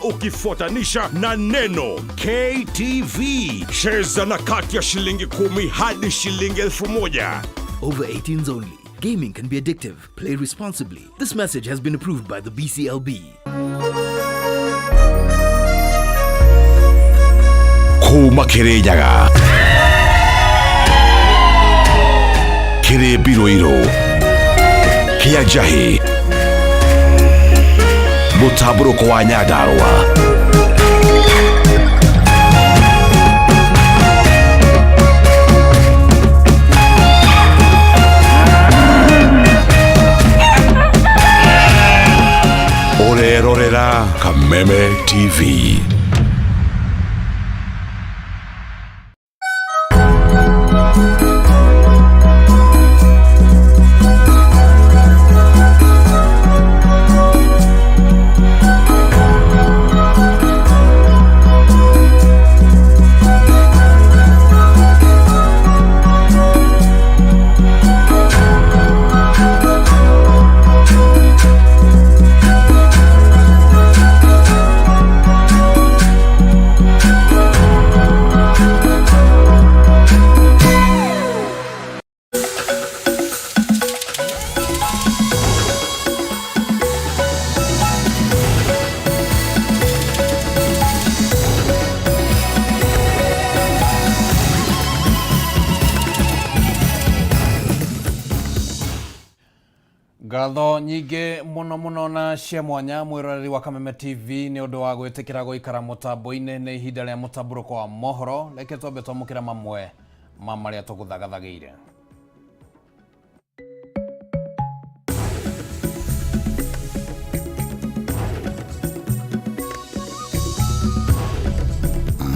Ukifuatanisha na neno KTV. Cheza na kati ya shilingi 10 hadi shilingi 1,000. Over 18s only. Gaming can be addictive. Play responsibly. This message has been approved by the BCLB. Kuma Kirinyaga, Kĩrĩmbirũirũ kĩa Njahĩ, mũtambũrũko wa Nyandarũa. Ũrerorera Kameme TV. Ngatho nyingĩ mũno mũno na cia mwanya mwĩroreri wa Kameme TV nĩ ũndũ wa gwĩtĩkĩra gũikara mũtambo-inĩ. Nĩ ihinda rĩa mũtambũrũko wa mohoro. Reke twambe twamũkĩra mamwe ma marĩa tũgũthagathagĩire.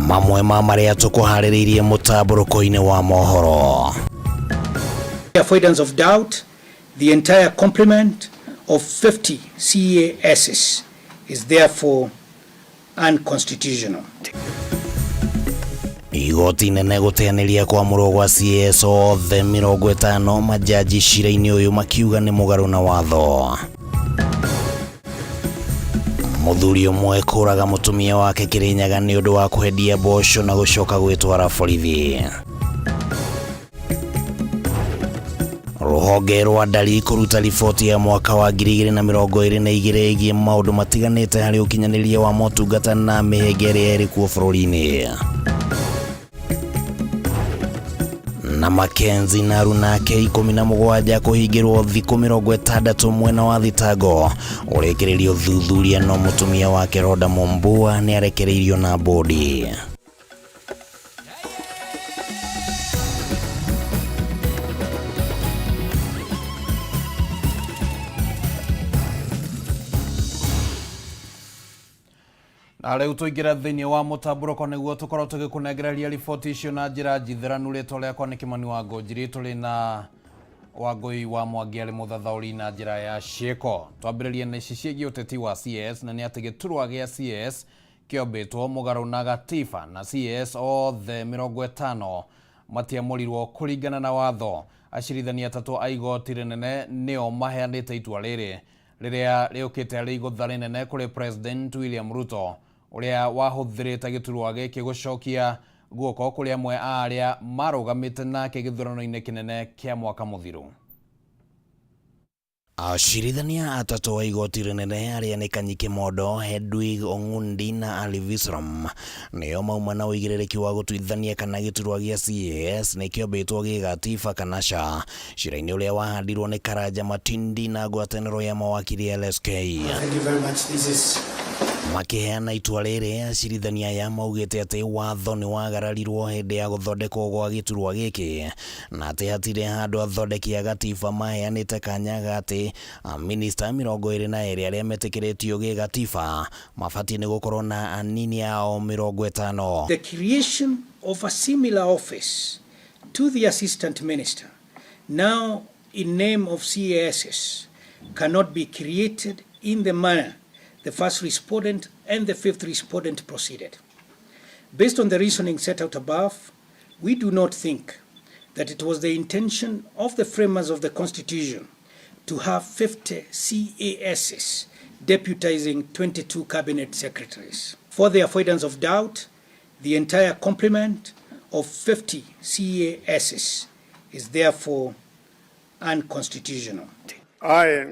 Mamwe ma marĩa tũkũharĩrĩirie mũtambũrũko-inĩ wa mohoro. Avoidance of doubt, the entire complement of 50 CASs is therefore unconstitutional. Igoti inene gũteanĩria kwamũrwo gwa CAS othe 50, majaji cira-inĩ ũyũ makiuga nĩ mũgarũ na watho. Mũthuri ũmwe kũraga mũtumia wake Kĩrĩnyaga nĩ ũndũ wa kwendia mboco na gũcoka gwĩtwara borithi. Rũhonge rwa ndari kũruta riboti ya mwaka wa 2022 ĩgiĩ maũndũ matiganĩte harĩ ũkinyanĩria wa motungata na mĩhĩnga ĩrĩa ĩrĩ kuo bũrũri-inĩ. Na Mackenzie na arunake 17 kũhingĩrwo thikũ 60 mwena wa thitango ũrĩkĩrĩrio ũthuthuria, no mũtumia wake Rhoda Mumbua nĩ arekereirio na bodi. Na rĩu tũingĩre thĩinĩ wa mũtambũrũko nĩguo tũkorwo tũgĩkũnengereria riboti icio na njĩra njithĩranu. Rĩtwa rĩakwa nĩ Kĩmani wa Ngũnjiri, tũrĩ na Wangũi wa Mwangi arĩ mũthathaũri na njĩra ya ciĩko. Twambĩrĩrie na ici ciĩgiĩ ũteti wa CAS, na nĩ atĩ gĩturwa gĩa CAS kĩombĩtwo mũgarũ na gatiba na CAS othe 50 matiamũrirwo kũringana na watho. Acirithania atatũ a igoti rĩnene nĩo maheanĩte itua rĩrĩ rĩrĩa rĩũkĩte arĩ igũtha rĩnene kũrĩ President William Ruto, ũrĩa wahũthĩrĩte gĩturwa gĩkĩ gũcokia guoko kũrĩ amwe a arĩa marũgamĩte nake gĩthurano-inĩ kĩnene kĩa mwaka mũthiru. Acirithania atatũ a igoti rĩnene arĩa nĩ Kanyi Kimondo, Hedwig Ong'undi na Ali Visram nĩo mauma na ũigĩrĩrĩki wa gũtuithania kana gĩturwa gĩa CAS nĩ kĩombĩtwo gĩgatiba kana ca, cira-inĩ ũrĩa wahandirwo nĩ Karanja Matindi na ngwatanĩro ya mawakiri LSK. Thank you very much. This is Makĩheana itua rĩrĩ, acirithania aya maugĩte atĩ watho nĩ wagararirwo hĩndĩ ya gũthondekwo gwa gĩturwa gĩkĩ na atĩ hatirĩ handũ athondeki a gatiba maheanĩte kanya ga atĩ minista 22 arĩa metĩkĩrĩtio gĩgatiba mabatiĩ nĩ gũkorwo na anini ao 50. The creation of a similar office to the assistant minister, now in name of CASs, cannot be created in the manner the first respondent and the fifth respondent proceeded. Based on the reasoning set out above, we do not think that it was the intention of the framers of the Constitution to have 50 CASs deputizing 22 cabinet secretaries. For the avoidance of doubt, the entire complement of 50 CASs is therefore unconstitutional. I,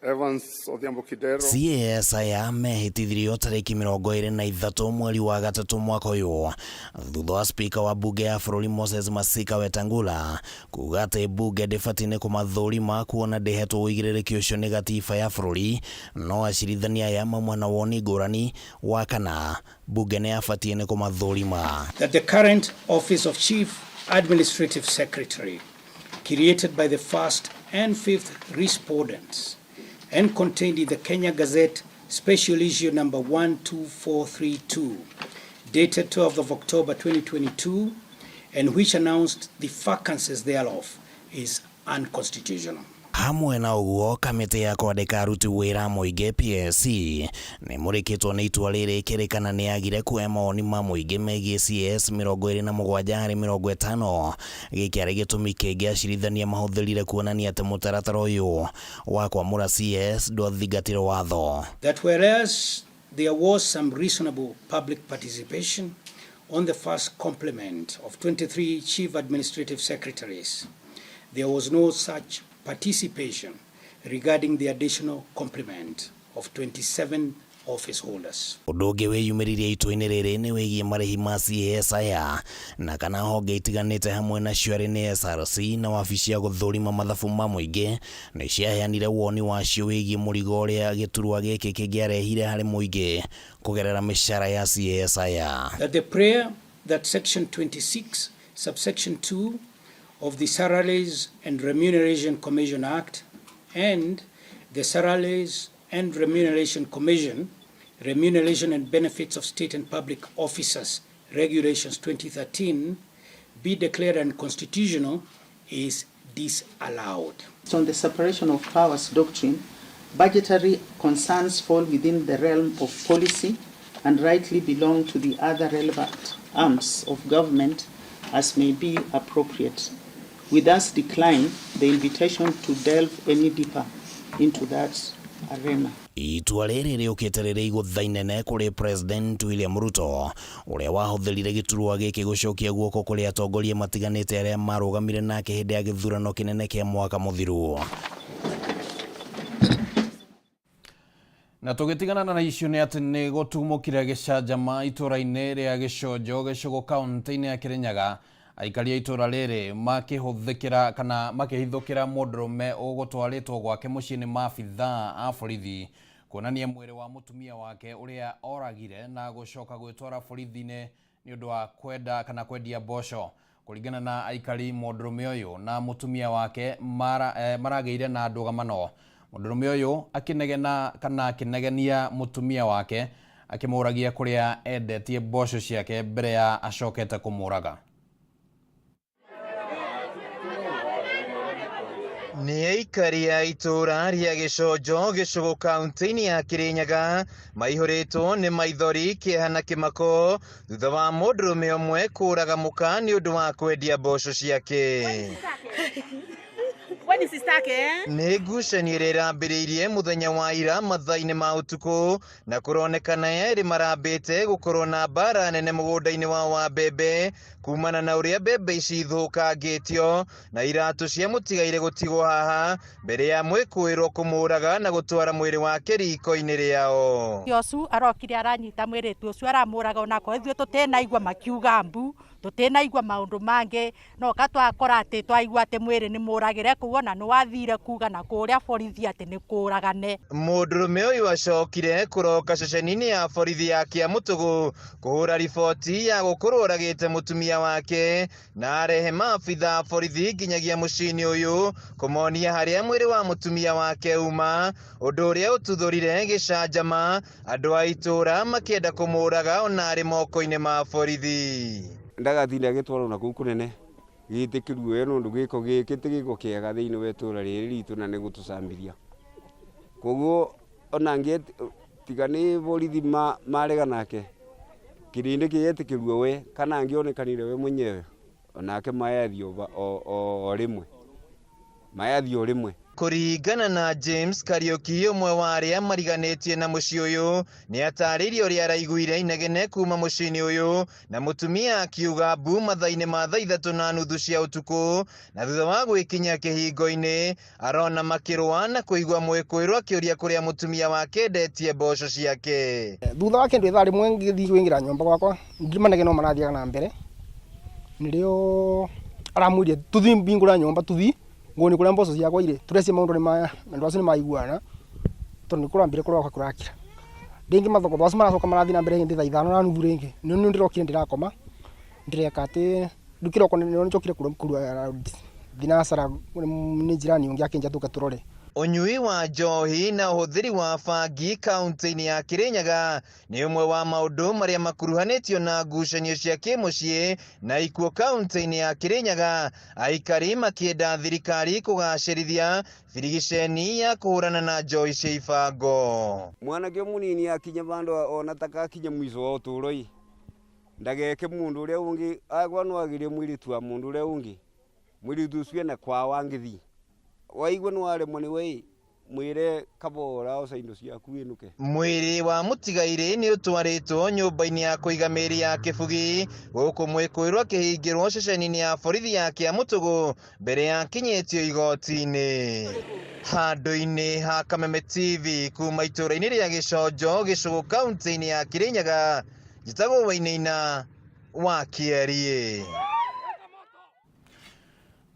Evans Odhiambo Kidero. CAS aya mehĩtithirio tarĩki 23 mweri wa gatatũ mwaka ũyũ thutha wa spika wa bunge ya bũrũri Moses Masika Wetangula kuga atĩ bunge ndĩbatiĩ nĩ kũmathũrima kuona ndĩhetwo ũigĩrĩrĩki ũcio nĩ gatiba ya bũrũri no acirithania aya mauma na woni ngũrani wa kana bunge nĩ yabatiĩ nĩ kũmathũrima. That the current office of Chief Administrative Secretary, created by the first and fifth respondents and contained in the Kenya Gazette Special Issue number 12432, dated 12th of October 2022, and which announced the vacancies thereof, is unconstitutional. Hamwe na ũguo kamĩtĩ ya kwandĩka aruti wĩra mũingĩ PSC nĩ mũrĩkĩtwo nĩ itua rĩrĩ kĩrĩkana nĩ yagire kuoya mawoni ma mũingĩ megiĩ CAS 27 harĩ 50. Gĩkĩ arĩ gĩtũmi kĩngĩ acirithania mahũthĩrire kuonania atĩ mũtaratara ũyũ wa kwamũra CAS ndwathingatire watho. That whereas there was some reasonable public participation on the first complement of 23 chief administrative secretaries, there was no such participation regarding the additional complement of 27 office holders. Ũndũ ũngĩ wĩyumĩririe itua-inĩ rĩrĩ nĩ wĩgiĩ marĩhi ma CAS aya na kana honge itiganĩte hamwe na cio arĩ nĩ SRC na wabici ya gũthũrima mathabu ma mũingĩ nĩ ciaheanire woni wacio wĩgiĩ mũrigo ũrĩa gĩturwa gĩkĩ kĩngĩarehire harĩ mũingĩ kũgerera mĩcara ya CAS aya. That the prayer that section 26 subsection 2 of the Salaries and Remuneration Commission Act and the Salaries and Remuneration Commission, Remuneration and Benefits of State and Public Officers Regulations 2013 be declared unconstitutional is disallowed. On the separation of powers doctrine, budgetary concerns fall within the realm of policy and rightly belong to the other relevant arms of government as may be appropriate. We thus decline the invitation to delve any deeper into that arena. Itua rĩrĩ rĩũkĩte rĩrĩ igũtha inene kũrĩ President William Ruto ũrĩa wahũthĩrire gĩturwa gĩkĩ gũcokia guoko kũrĩ atongoria matiganĩte arĩa marũgamire nake hĩndĩ ya gĩthurano kĩnene kĩa mwaka mũthiru. Na tũgĩtigana na icio nĩ atĩ nĩ gũtumũkire gĩcanjama itũra-inĩ rĩa Gĩconjo gĩcũgũ kaũntĩ-inĩ ya Kĩrĩnyaga. Aikari a itũra rĩrĩ makĩhũthĩkĩra kana makĩhithũkĩra mũndũrũme ũgũtwarĩtwo gwake mũciĩ nĩ maabithaa a borithi kuonania mwĩrĩ wa mũtumia wake ũrĩa oragire na gũcoka gwĩtwara borithi-inĩ nĩ ũndũ wa kwenda kana kwendia mboco. Kũringana na aikari, mũndũrũme ũyũ na mũtumia wake maragĩire na ndũgamano. Mũndũrũme ũyũ akĩnegena kana akĩnegenia mũtumia wake akĩmũragia kũrĩa endetie mboco ciake mbere ya acokete kũmũraga. Nĩ aikari a itũra rĩa Gĩconjo gĩcũgũ kaũntĩ-inĩ ya Kĩrĩnyaga maihũrĩtwo nĩ maithori, kĩeha na kĩmako thutha wa mũndũrũme ũmwe kũraga mũka nĩ ũndũ wa kwendia mboco ciake. Nĩ ngucanio ĩrĩa ĩrambĩrĩirie mũthenya wa ira mathaa-inĩ ma ũtukũ na kũronekana erĩ marambĩte gũkorwo na mbara nene mũgũnda-inĩ wao wa mbembe kumana na ũrĩa mbembe ici ithũkangĩtio na iratũ cia mũtigaire gũtigwo haha mbere ya mwĩkũĩrwo kũmũraga na gũtwara mwĩrĩ wake riko-inĩ rĩao. Ũcio arokire aranyita mwĩrĩtu ũcio aramũraga onakorwo ithuĩ tũtĩnaigua makiuga mbu tũtĩnaigua maũndũ mangĩ no ka twakora atĩ twaigua atĩ mwĩrĩ nĩ mũragĩre kũu ona nĩ wathire kuga na kũrĩa borithi atĩ nĩ kũragane. Mũndũrũme ũyũ acokire kũroka ceceni-inĩ ya borithi ya Kĩamũtũgũ kũhũra riboti ya gũkorwo oragĩte mũtumia wake na arehe maabitha a borithi nginyagia mũciĩ-inĩ ũyũ kũmonia harĩa mwĩrĩ wa mũtumia wake uma, ũndũ ũrĩa ũtuthũrire gĩcanjama andũ a itũũra makĩenda kũmũraga ona arĩ moko-inĩ ma borithi. Ndagatinda agĩtwarwo na kũu kũnene gĩtĩkĩruo we nũndũ gĩko gĩkĩ ti gĩko kĩega thĩinĩ wa itũũra rĩrĩ ritũ na nĩ gũtũcambithia. Koguo ona angĩ tiga nĩ borithi marega nake kĩrĩndĩ kĩetĩkĩruo we kana angĩonekanire we mwenyewe onake mayathiĩ o rĩmwe mayathiĩ o rĩmwe. Kũringana na James Kariuki, ũmwe wa arĩa mariganĩtie na mũciĩ ũyũ, nĩ atarĩirie ũrĩa araiguire inegene kuma mũciĩ-inĩ ũyũ na mũtumia akiuga mbu mathaa-inĩ ma thaa 3:30 cia ũtukũ, na thutha wa gwĩkinyia kĩhingo-inĩ arona makĩrũa na kũigua mwĩkũĩrwo akĩũria kũrĩa mũtumia wake endetie mboco ciake. Thutha wa kĩndũ ithaa rĩmwe ngĩthiĩ kwĩingĩra nyũmba gwakwa ndimanege no marathiaga na mbere, nĩrĩo aramwĩrire tũthiĩ mbingũra nyũmba tũthiĩ nguoni kuria mboco ciakwa irĩ turecie maundu ni maya andu acio ni maiguana tondu kurambire kuroka kurakira ringi mathogotho acio maracoka marathii na mbere hindi thaa 5:30 ringi ni ndirokire ndirakoma ndireka ati riu kiroko ni njokire kurua thinacara ni jirani ungi akinja tuke turore. Ũnyui wa njohi na ũhũthĩri wa bangi kaunti-inĩ ya Kirinyaga nĩ ũmwe wa maũndũ marĩa makuruhanĩtio na ngucanio cia kĩmũciĩ na ikuũ kaunti-inĩ ya Kirinyaga, aikari makĩenda thirikari kũgacĩrithia birigiceni ya kũhũrana na njohi cia ibango. Mwanake mũnini akinya vandũ ona takakinya mwico wa ũtũũro-ĩ, ndageke mũndũ ũrĩa ũngĩ agwa no agirie mũirĩtu wa mũndũ ũrĩa ũngĩ, mũirĩtu ũcio ena kwao angĩthiĩ waigua nĩ waremwo nĩ we mwĩre kabora oca indo ciaku wĩnũke. Mwĩrĩ wa mũtigairĩ nĩ ũtwarĩtwo nyũmba-inĩ ya kũiga mĩĩrĩ ya Kĩbugi gũkũ mwĩkũĩrwo akĩhingĩrwo ceceni-inĩ ya borithi ya Kĩamũtũgũ mbere ya akinyĩtio igoti-inĩ. Handũ-inĩ ha Kameme TV kuma itũũra-inĩ rĩa Gĩconjo, Gĩcũgũ, kaunti-inĩ ya Kirinyaga, njĩtagwo Wainaina wa Kĩeriĩ.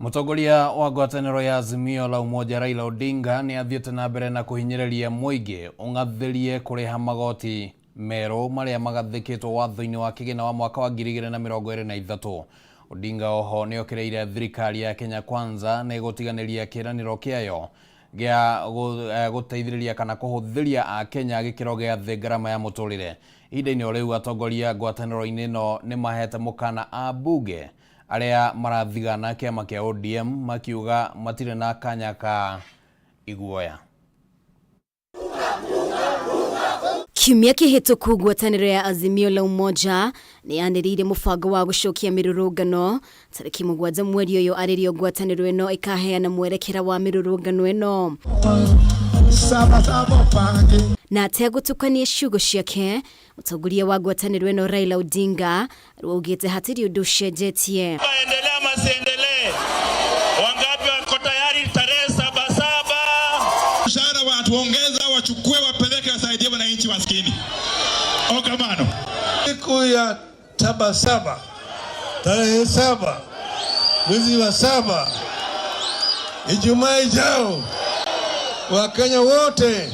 Mũtongoria wa ngwatanĩro ya Azimio la Umoja Raila Odinga nĩ athiĩte na mbere na kũhinyĩrĩria mũingĩ ũng'athĩrie kũrĩha magoti merũ marĩa magathĩkĩtwo watho-inĩ wa kĩgĩna wa mwaka wa 2023. Odinga oho nĩ okĩrĩire thirikari ya Kenya Kwanza nĩ gũtiganĩria kĩĩranĩro kĩayo gĩa gũteithĩrĩria kana kũhũthĩria Akenya gĩkĩro gĩa thĩ ngarama ya mũtũrĩre. Ihinda-inĩ o rĩu atongoria ngwatanĩro-inĩ ĩno nĩ mahete mũkana ambunge arĩa marathigana kĩama kĩa ODM makiuga matirĩ na kanya ka iguoya. Kiumia kĩhĩtũku ngwatanĩro ya Azimio la Umoja nĩ yanĩrĩire mũbango wa gũcokia mĩrũrũngano tarĩki 7 mweri ũyũ, arĩrĩo ngwatanĩro ĩno ĩkaheana mwerekera wa mĩrũrũngano ĩno. Na ategũtukania ciugo ciake, mũtongoria wa ngwatanĩro ĩno Raila Odinga augĩte hatirĩ ũndũ ũcenjetie. Endelea masiendelee, wangapi wako tayari tarehe 7/7? Mshahara watuongeza, wachukue wapeleke, wasaidie wananchi maskini. Okamano. Siku ya 7/7 tarehe 7 mwezi wa 7 Ijumaa ijao, Wakenya wote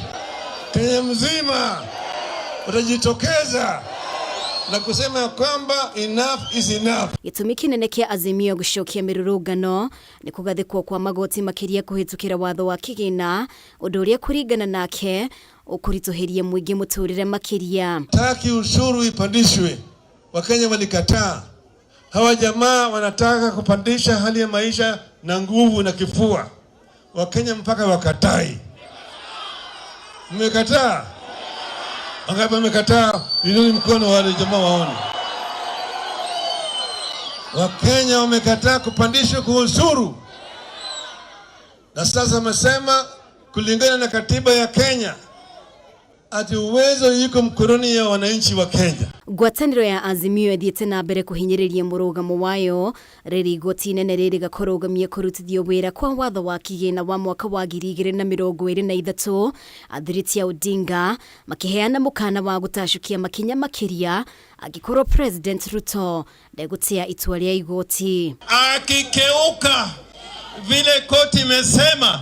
Kenya mzima watajitokeza na kusema kwamba enough is enough. Gĩtũmi kĩnene kĩa Azimio gũcokia mĩrũrũngano nĩ kũgathĩkwo kwa magoti makĩria kũhĩtũkĩra watho wa kĩgĩna, ũndũ ũrĩa kũringana nake ũkũritũhĩria mũingĩ mũtũrĩre makĩria. Taki ushuru ipandishwe, Wakenya walikataa. Hawa jamaa wanataka kupandisha hali ya maisha na nguvu na kifua. Wakenya mpaka wakatai. Mmekataa? Wangapi wamekataa? Inuni mkono wale jamaa waone. Wakenya wamekataa kupandishwa kwa ushuru. Na sasa wamesema kulingana na katiba ya Kenya ati uwezo yuko mkononi ya wananchi wa Kenya. Ngwatanĩro ya Azimio ĩthiĩte na mbere kũhinyĩrĩria mũrũgamo wayo rĩrĩ igoti inene rĩrĩga kũrũgamia kũrutithio wĩra kwa watho wa kĩgĩna wa mwaka wa 2023. Athiriti a Odinga makĩheana mũkana wa gũtacũkia makinya makĩria angĩkorwo President Ruto ndegũtĩa itua rĩa igoti. Akikeuka vile koti imesema,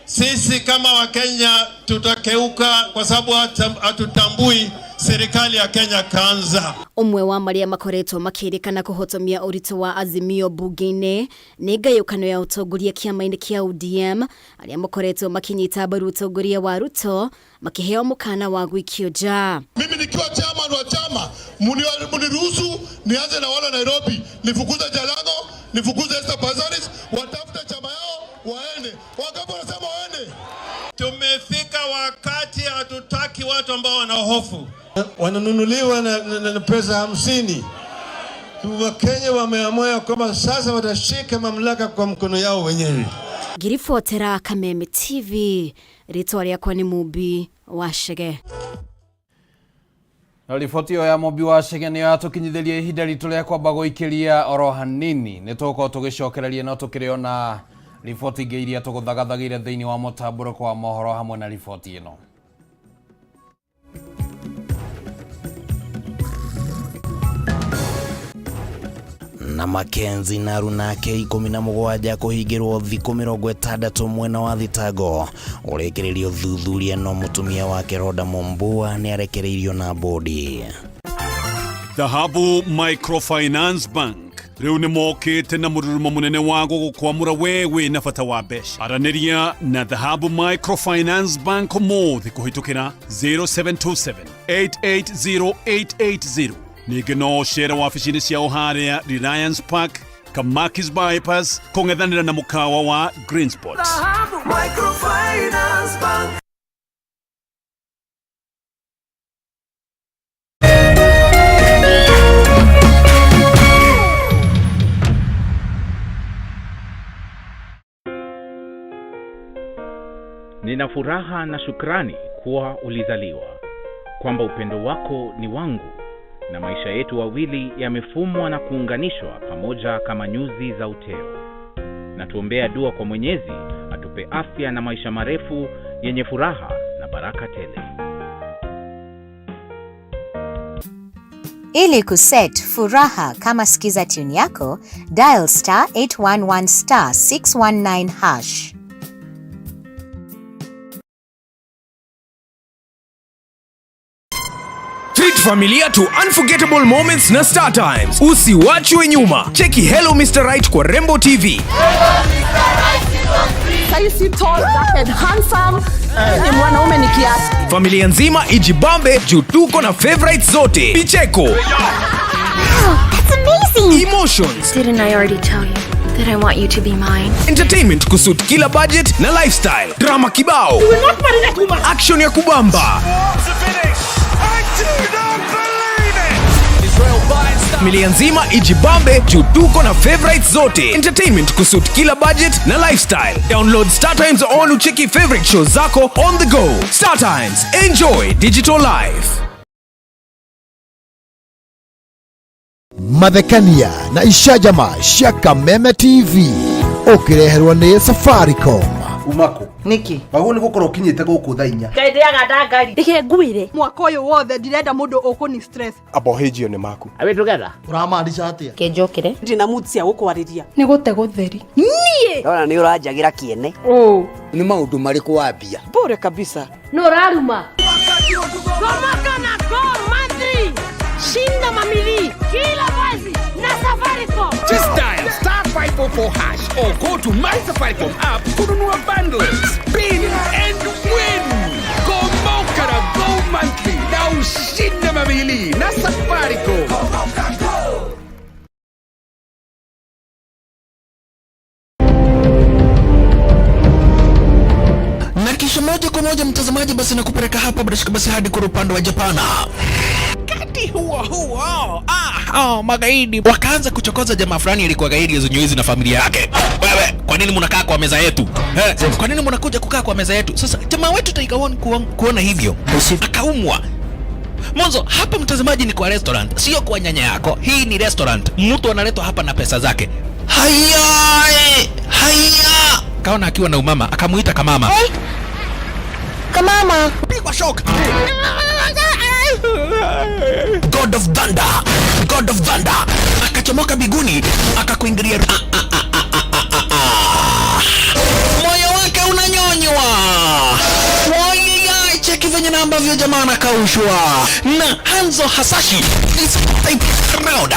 sisi kama Wakenya tutakeuka kwa sababu hatutambui serikali ya Kenya Kwanza. Ũmwe wa marĩa makoretwo makĩrĩkana kũhotomia ũritũ wa Azimio bunge-inĩ nĩ ngayũkano ya ũtongoria kĩama-inĩ kĩa ODM, arĩa makoretwo makĩnyita mbaru ũtongoria wa Ruto makĩheo mũkana wa gũikio nja. Mimi nikiwa chairman wa chama, mniruhusu nianze na wale Nairobi, nifukuze Jalango, nifukuze Esther Passaris, watafute chama yao waende. Wangapi wanasema waende? Tumefika wakati hatutaki watu ambao wana hofu. Wananunuliwa na pesa 50. Wakenya wameamua kwamba sasa watashika mamlaka kwa mkono yao wenyewe. Ngiribotera Kameme TV, rĩtwa rĩakwa nĩ Mumbi wa Chege. Na riboti ĩyo ya Mumbi wa Chege nĩyo yatũkinyithĩria ihinda ritũ rĩa kwamba gũikĩria oro hanini. Nĩ tũgũkorwo tũgĩcokereria no tũkĩrĩ ona riboti ingĩ iria tũgũthagathagĩire thĩinĩ wa mũtambũrũko wa mohoro hamwe na riboti ĩno. Na Mackenzie Naru nake 17 kũhingĩrwo thikũ 60 mwena wa thitango ũrĩkĩrĩrio thuthuria no mũtumia wake Rhoda Mumbua nĩ arekereirio na bodi. Dhahabu Microfinance Bank rĩu nĩ mokĩte na mũrurumo mũnene wa gũgũkwamũra we wĩ na bata wa mbeca. Aranĩria na Dhahabu Microfinance Bank ũmũthĩ kũhĩtũkĩra 0727 880880. Ningĩ no ũcere wabici-inĩ ciao harĩa Reliance Park, Kamakis Bypass, kũng'ethanĩra na mũkawa wa Greenspot. Dhahabu Microfinance Bank. Nina furaha na shukrani kuwa ulizaliwa, kwamba upendo wako ni wangu na maisha yetu wawili yamefumwa na kuunganishwa pamoja kama nyuzi za uteo. Na tuombea dua kwa Mwenyezi atupe afya na maisha marefu yenye furaha na baraka tele. Ili kuset furaha kama skiza tune yako, dial star 811 star 619 hash. Treat familia to unforgettable moments na Star Times. Usiwachwe nyuma. Cheki Hello Mr. Right kwa Rembo TV. Saisi tall, dark and handsome. Ni mwanaume ni kiasi. Familia nzima ijibambe juu tuko na favorites zote. Picheko. Wow, that's amazing. Emotions. Didn't I already tell you that I want you to be mine? Entertainment kusuit kila budget na lifestyle. Drama kibao. You will not marry that woman. Action ya kubamba. Familia nzima ijibambe juu tuko na favorites zote. Entertainment kusuit kila budget na lifestyle. Download Star Times on ucheki favorite shows zako on the go. Star Times, enjoy digital life. Mathekania na icajama cia Kameme TV ũkĩreherwo nĩ Safaricom. Umako niki wagwo nĩ gũkorwo ũkinyĩte gũkũ thaa 4. Ngai ndĩaga ndangari. Reke ngwĩre mwaka ũyũ wothe ndirenda mũndũ ũkũni stress. Abohĩnjio nĩ maku. Are we together? Ũramaanisha atĩa? Kĩnjũkĩre. Ndina mood cia gũkwarĩria. Nĩ gũte gũtheri. Niĩ Ndona nĩ ũranjagĩra kĩene. Nĩ maũndũ marĩkũ wambia? Bure kabisa. No ũraruma. Gomoka na Go Monthly. Shinda mamili kila mwezi na Safaricom. Just dial star 544 hash or go to My Safaricom app kununua bundles, spin and win. Gomoka na Go Monthly na ushinde mamili na Safaricom. Na kisha moja kwa moja mtazamaji, basi nakupeleka hapa bila shaka basi hadi kwa upande wa Japana. Wakati huo huo, magaidi wakaanza kuchokoza jamaa fulani alikuwa gaidi zenyewe na familia yake. Wewe, kwa nini mnakaa kwa meza yetu? Kwa nini mnakuja kukaa kwa meza yetu? Sasa jamaa wetu Tiger One kuona hivyo akaumwa. Mwanzo hapa mtazamaji ni kwa restaurant, sio kwa nyanya yako. Hii ni restaurant. Mtu analetwa hapa na pesa zake. Haya, haya. Kaona akiwa na umama, akamuita kamama. Hey. Kamama. Pigwa shock. God of Thunder, God of Thunder akachomoka biguni akakuingilia. Moyo wake unanyonywa. Wai, cheki venye na ambavyo jamaa anakaushwa na Hanzo Hasashi. This type round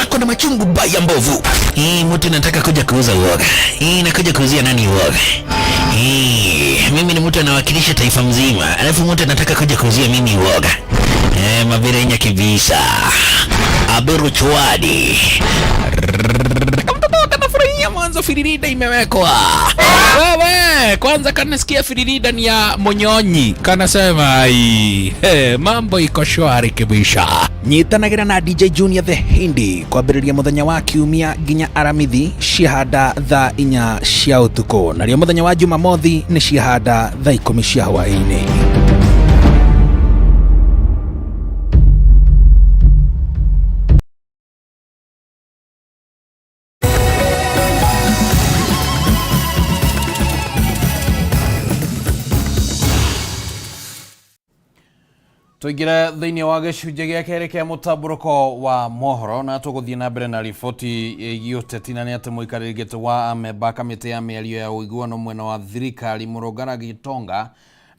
ako na machungu baya mbovu. Hii mtu nataka kuja kuuza uoga. Hii nakuja kuuzia nani uoga? Hii mimi ni mtu anawakilisha taifa mzima, alafu mtu anataka kuja kuuzia mimi uoga. Mabirenya kibisa. Aberu chwadi. Kamtoto kanafurahia. Sikia mwanzo firirida imewekwa. Wewe kwanza kanasikia firirida ni ya Munyonyi, kanasema ai, hey, mambo iko shwari kibisha. Nyitanagira na DJ Junior the Hindi kwambĩrĩria mũthenya wa kiumia nginya aramithi ciahanda thaa 4 cia ũtukũ, narĩo mũthenya wa Jumamothi nĩ ciahanda thaa 10 cia hwaĩ-inĩ. Tuingire thiini wa gĩcunjĩ gĩa kerĩ kĩa mũtambũrũko wa mohoro na tũgũthiĩ na mbere na riboti ĩgiĩ ũteti na nĩ atĩ mũikarĩri gĩtĩ wa amemba kamĩtĩ ya mĩario ya ũiguano mwena wa thirikari Mũrũngara Gitonga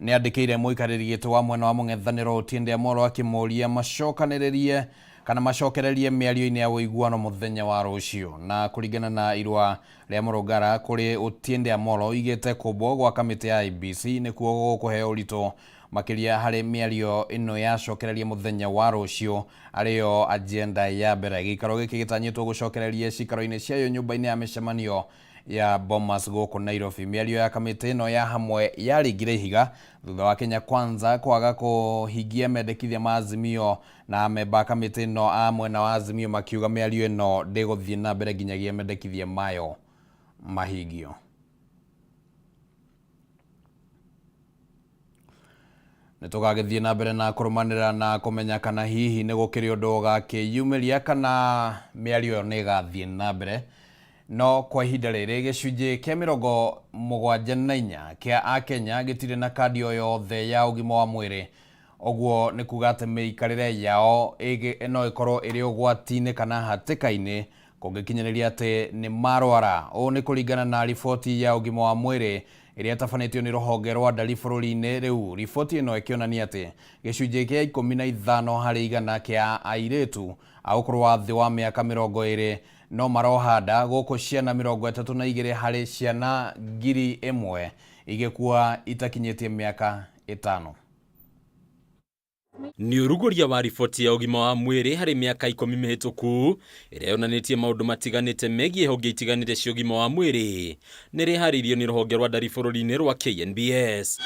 nĩ andĩkĩire mũikarĩri gĩtĩ wa mwena wa mũng'ethanĩro Otiende Amollo akĩmũria macokanĩrĩrie kana macokererie mĩario-inĩ ya ũiguano mũthenya wa rũciũ. Na kũringana na irũa rĩa Mũrũngara kũrĩ Otiende Amollo oigĩte kũmbwo gwa kamĩtĩ ya IEBC nĩkuo gũkũheo ũritũ makĩria harĩ mĩario ĩno yacokereria mũthenya wa rũciũ arĩyo agenda ya mbere. Gĩikaro gĩkĩ gĩtanyĩtwo gũcokereria cikaro-inĩ ciayo nyũmba-inĩ ya mĩcemanio ya Bomas gũkũ Nairobi. Mĩario ya kamĩtĩ ĩno ya hamwe yaringire ihiga thutha wa Kenya Kwanza kwaga kũhingia mendekithia ma Azimio na amemba a kamĩtĩ ĩno a mwena wa Azimio makiuga mĩario ĩno ndĩgũthiĩ na mbere nginyagia mendekithia mayo mahingio. Nĩ tũgagĩthiĩ na mbere na kũrũmanĩra na kũmenya kana hihi nĩ gũkĩrĩ ũndũ ũgakĩyumĩria kana mĩario ĩyo nĩ ĩgathiĩ na mbere. No kwa ihinda rĩrĩ gĩcunjĩ kĩa 74 kĩa akenya gĩtirĩ na kandi o yothe ya ũgima wa mwĩrĩ, ũguo nĩ kuga atĩ mĩikarĩre yao no ĩkorwo ĩrĩ ũgwati-inĩ kana hatĩka-inĩ kũngĩkinyanĩria atĩ nĩ marwara. Ũũ nĩ kũringana na riboti ya ũgima wa mwĩrĩ ĩrĩa ĩtabanĩtio nĩ rũhonge rwa ndari bũrũri-inĩ. Rĩu riboti ĩno ĩkĩonania atĩ gĩcunjĩ kĩa 15 harĩ igana kĩa airĩtu a ũkũrũ wa thĩ wa mĩaka 20 no marohanda, gũkũ ciana 32 harĩ ciana 1,000 igĩkua itakinyĩtie mĩaka 5. Nĩ ũrugũria wa riboti ya ũgima wa mwĩrĩ harĩ mĩaka 10 mĩhĩtũku ĩrĩa yonanĩtie maũndũ matiganĩte megiĩ honge itiganĩte cia ũgima wa mwĩrĩ nĩ rĩharĩirio nĩ rũhonge rwa ndari bũrũri-inĩ rwa KNBS.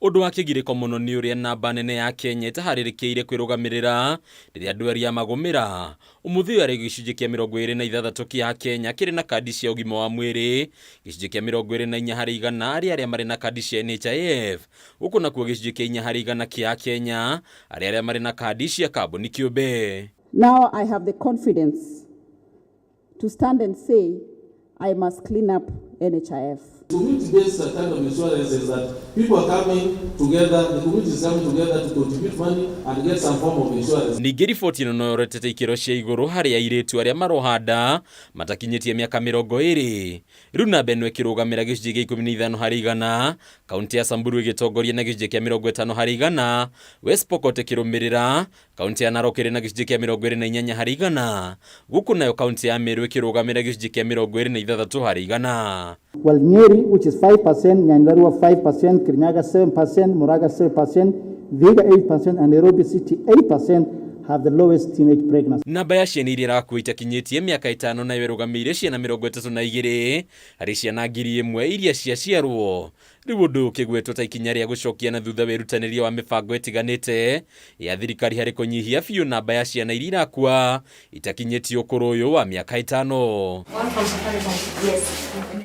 Ũndũ wa kĩgirĩko mũno nĩ ũrĩa namba nene ya Kenya ĩtaharĩrĩkĩire kwĩrũgamĩrĩra rĩrĩa ndwari ya magũmĩra. Ũmũthĩ ũyũ arĩ gĩcunjĩ kĩa 26 kĩa Kenya kĩrĩ na kandi cia ũgima wa mwĩrĩ, gĩcunjĩ kĩa 24 harĩ igana arĩ arĩa marĩ na kandi cia NHIF, gũkũ nakuo gĩcunjĩ kĩa 4 harĩ igana kĩa Kenya arĩ arĩa marĩ na kandi cia kambuni kĩũmbe. Now I have the confidence to stand and say I must clean up NHIF. Community-based kind of insurance is that people are coming together, the community is coming together to contribute money and get some form of insurance. Ningĩ riboti ĩno no yorotete ikĩro cia igũrũ harĩ airĩtu arĩa marohanda matakinyĩtie mĩaka 20. Rĩu namba ĩno ĩkĩrũgamĩra gĩcunjĩ kĩa 15 harĩ igana, kaunti ya Samburu ĩgĩtongoria na gĩcunjĩ kĩa 50 harĩ igana, West Pokot ĩkĩrũmĩrĩra, kaunti ya Narok ĩrĩ na gĩcunjĩ kĩa 28 harĩ igana, gũkũ nayo kaunti ya Meru ĩkĩrũgamĩra gĩcunjĩ kĩa 26 harĩ igana. Well, Nyeri, which is 5%, Nyandarua 5%, Kirinyaga 7%, Muraga 7%, Vihiga 8%, and Nairobi City 8% have the lowest teenage pregnancy. Namba ya ciana iria irakua itakinyĩtie mĩaka 5 nayo ĩrũgamĩire ciana 32 harĩ ciana 1,000 iria ciaciarwo. Rĩu ũndũ ũyũ ũkĩgwetwo ta ikinya rĩa gũcokia na thutha wĩrutanĩria wa mĩbango ĩtiganĩte ya thirikari harĩ kũnyihia biũ namba ya ciana iria irakua itakinyĩtie ũkũrũ ũyũ wa mĩaka 5.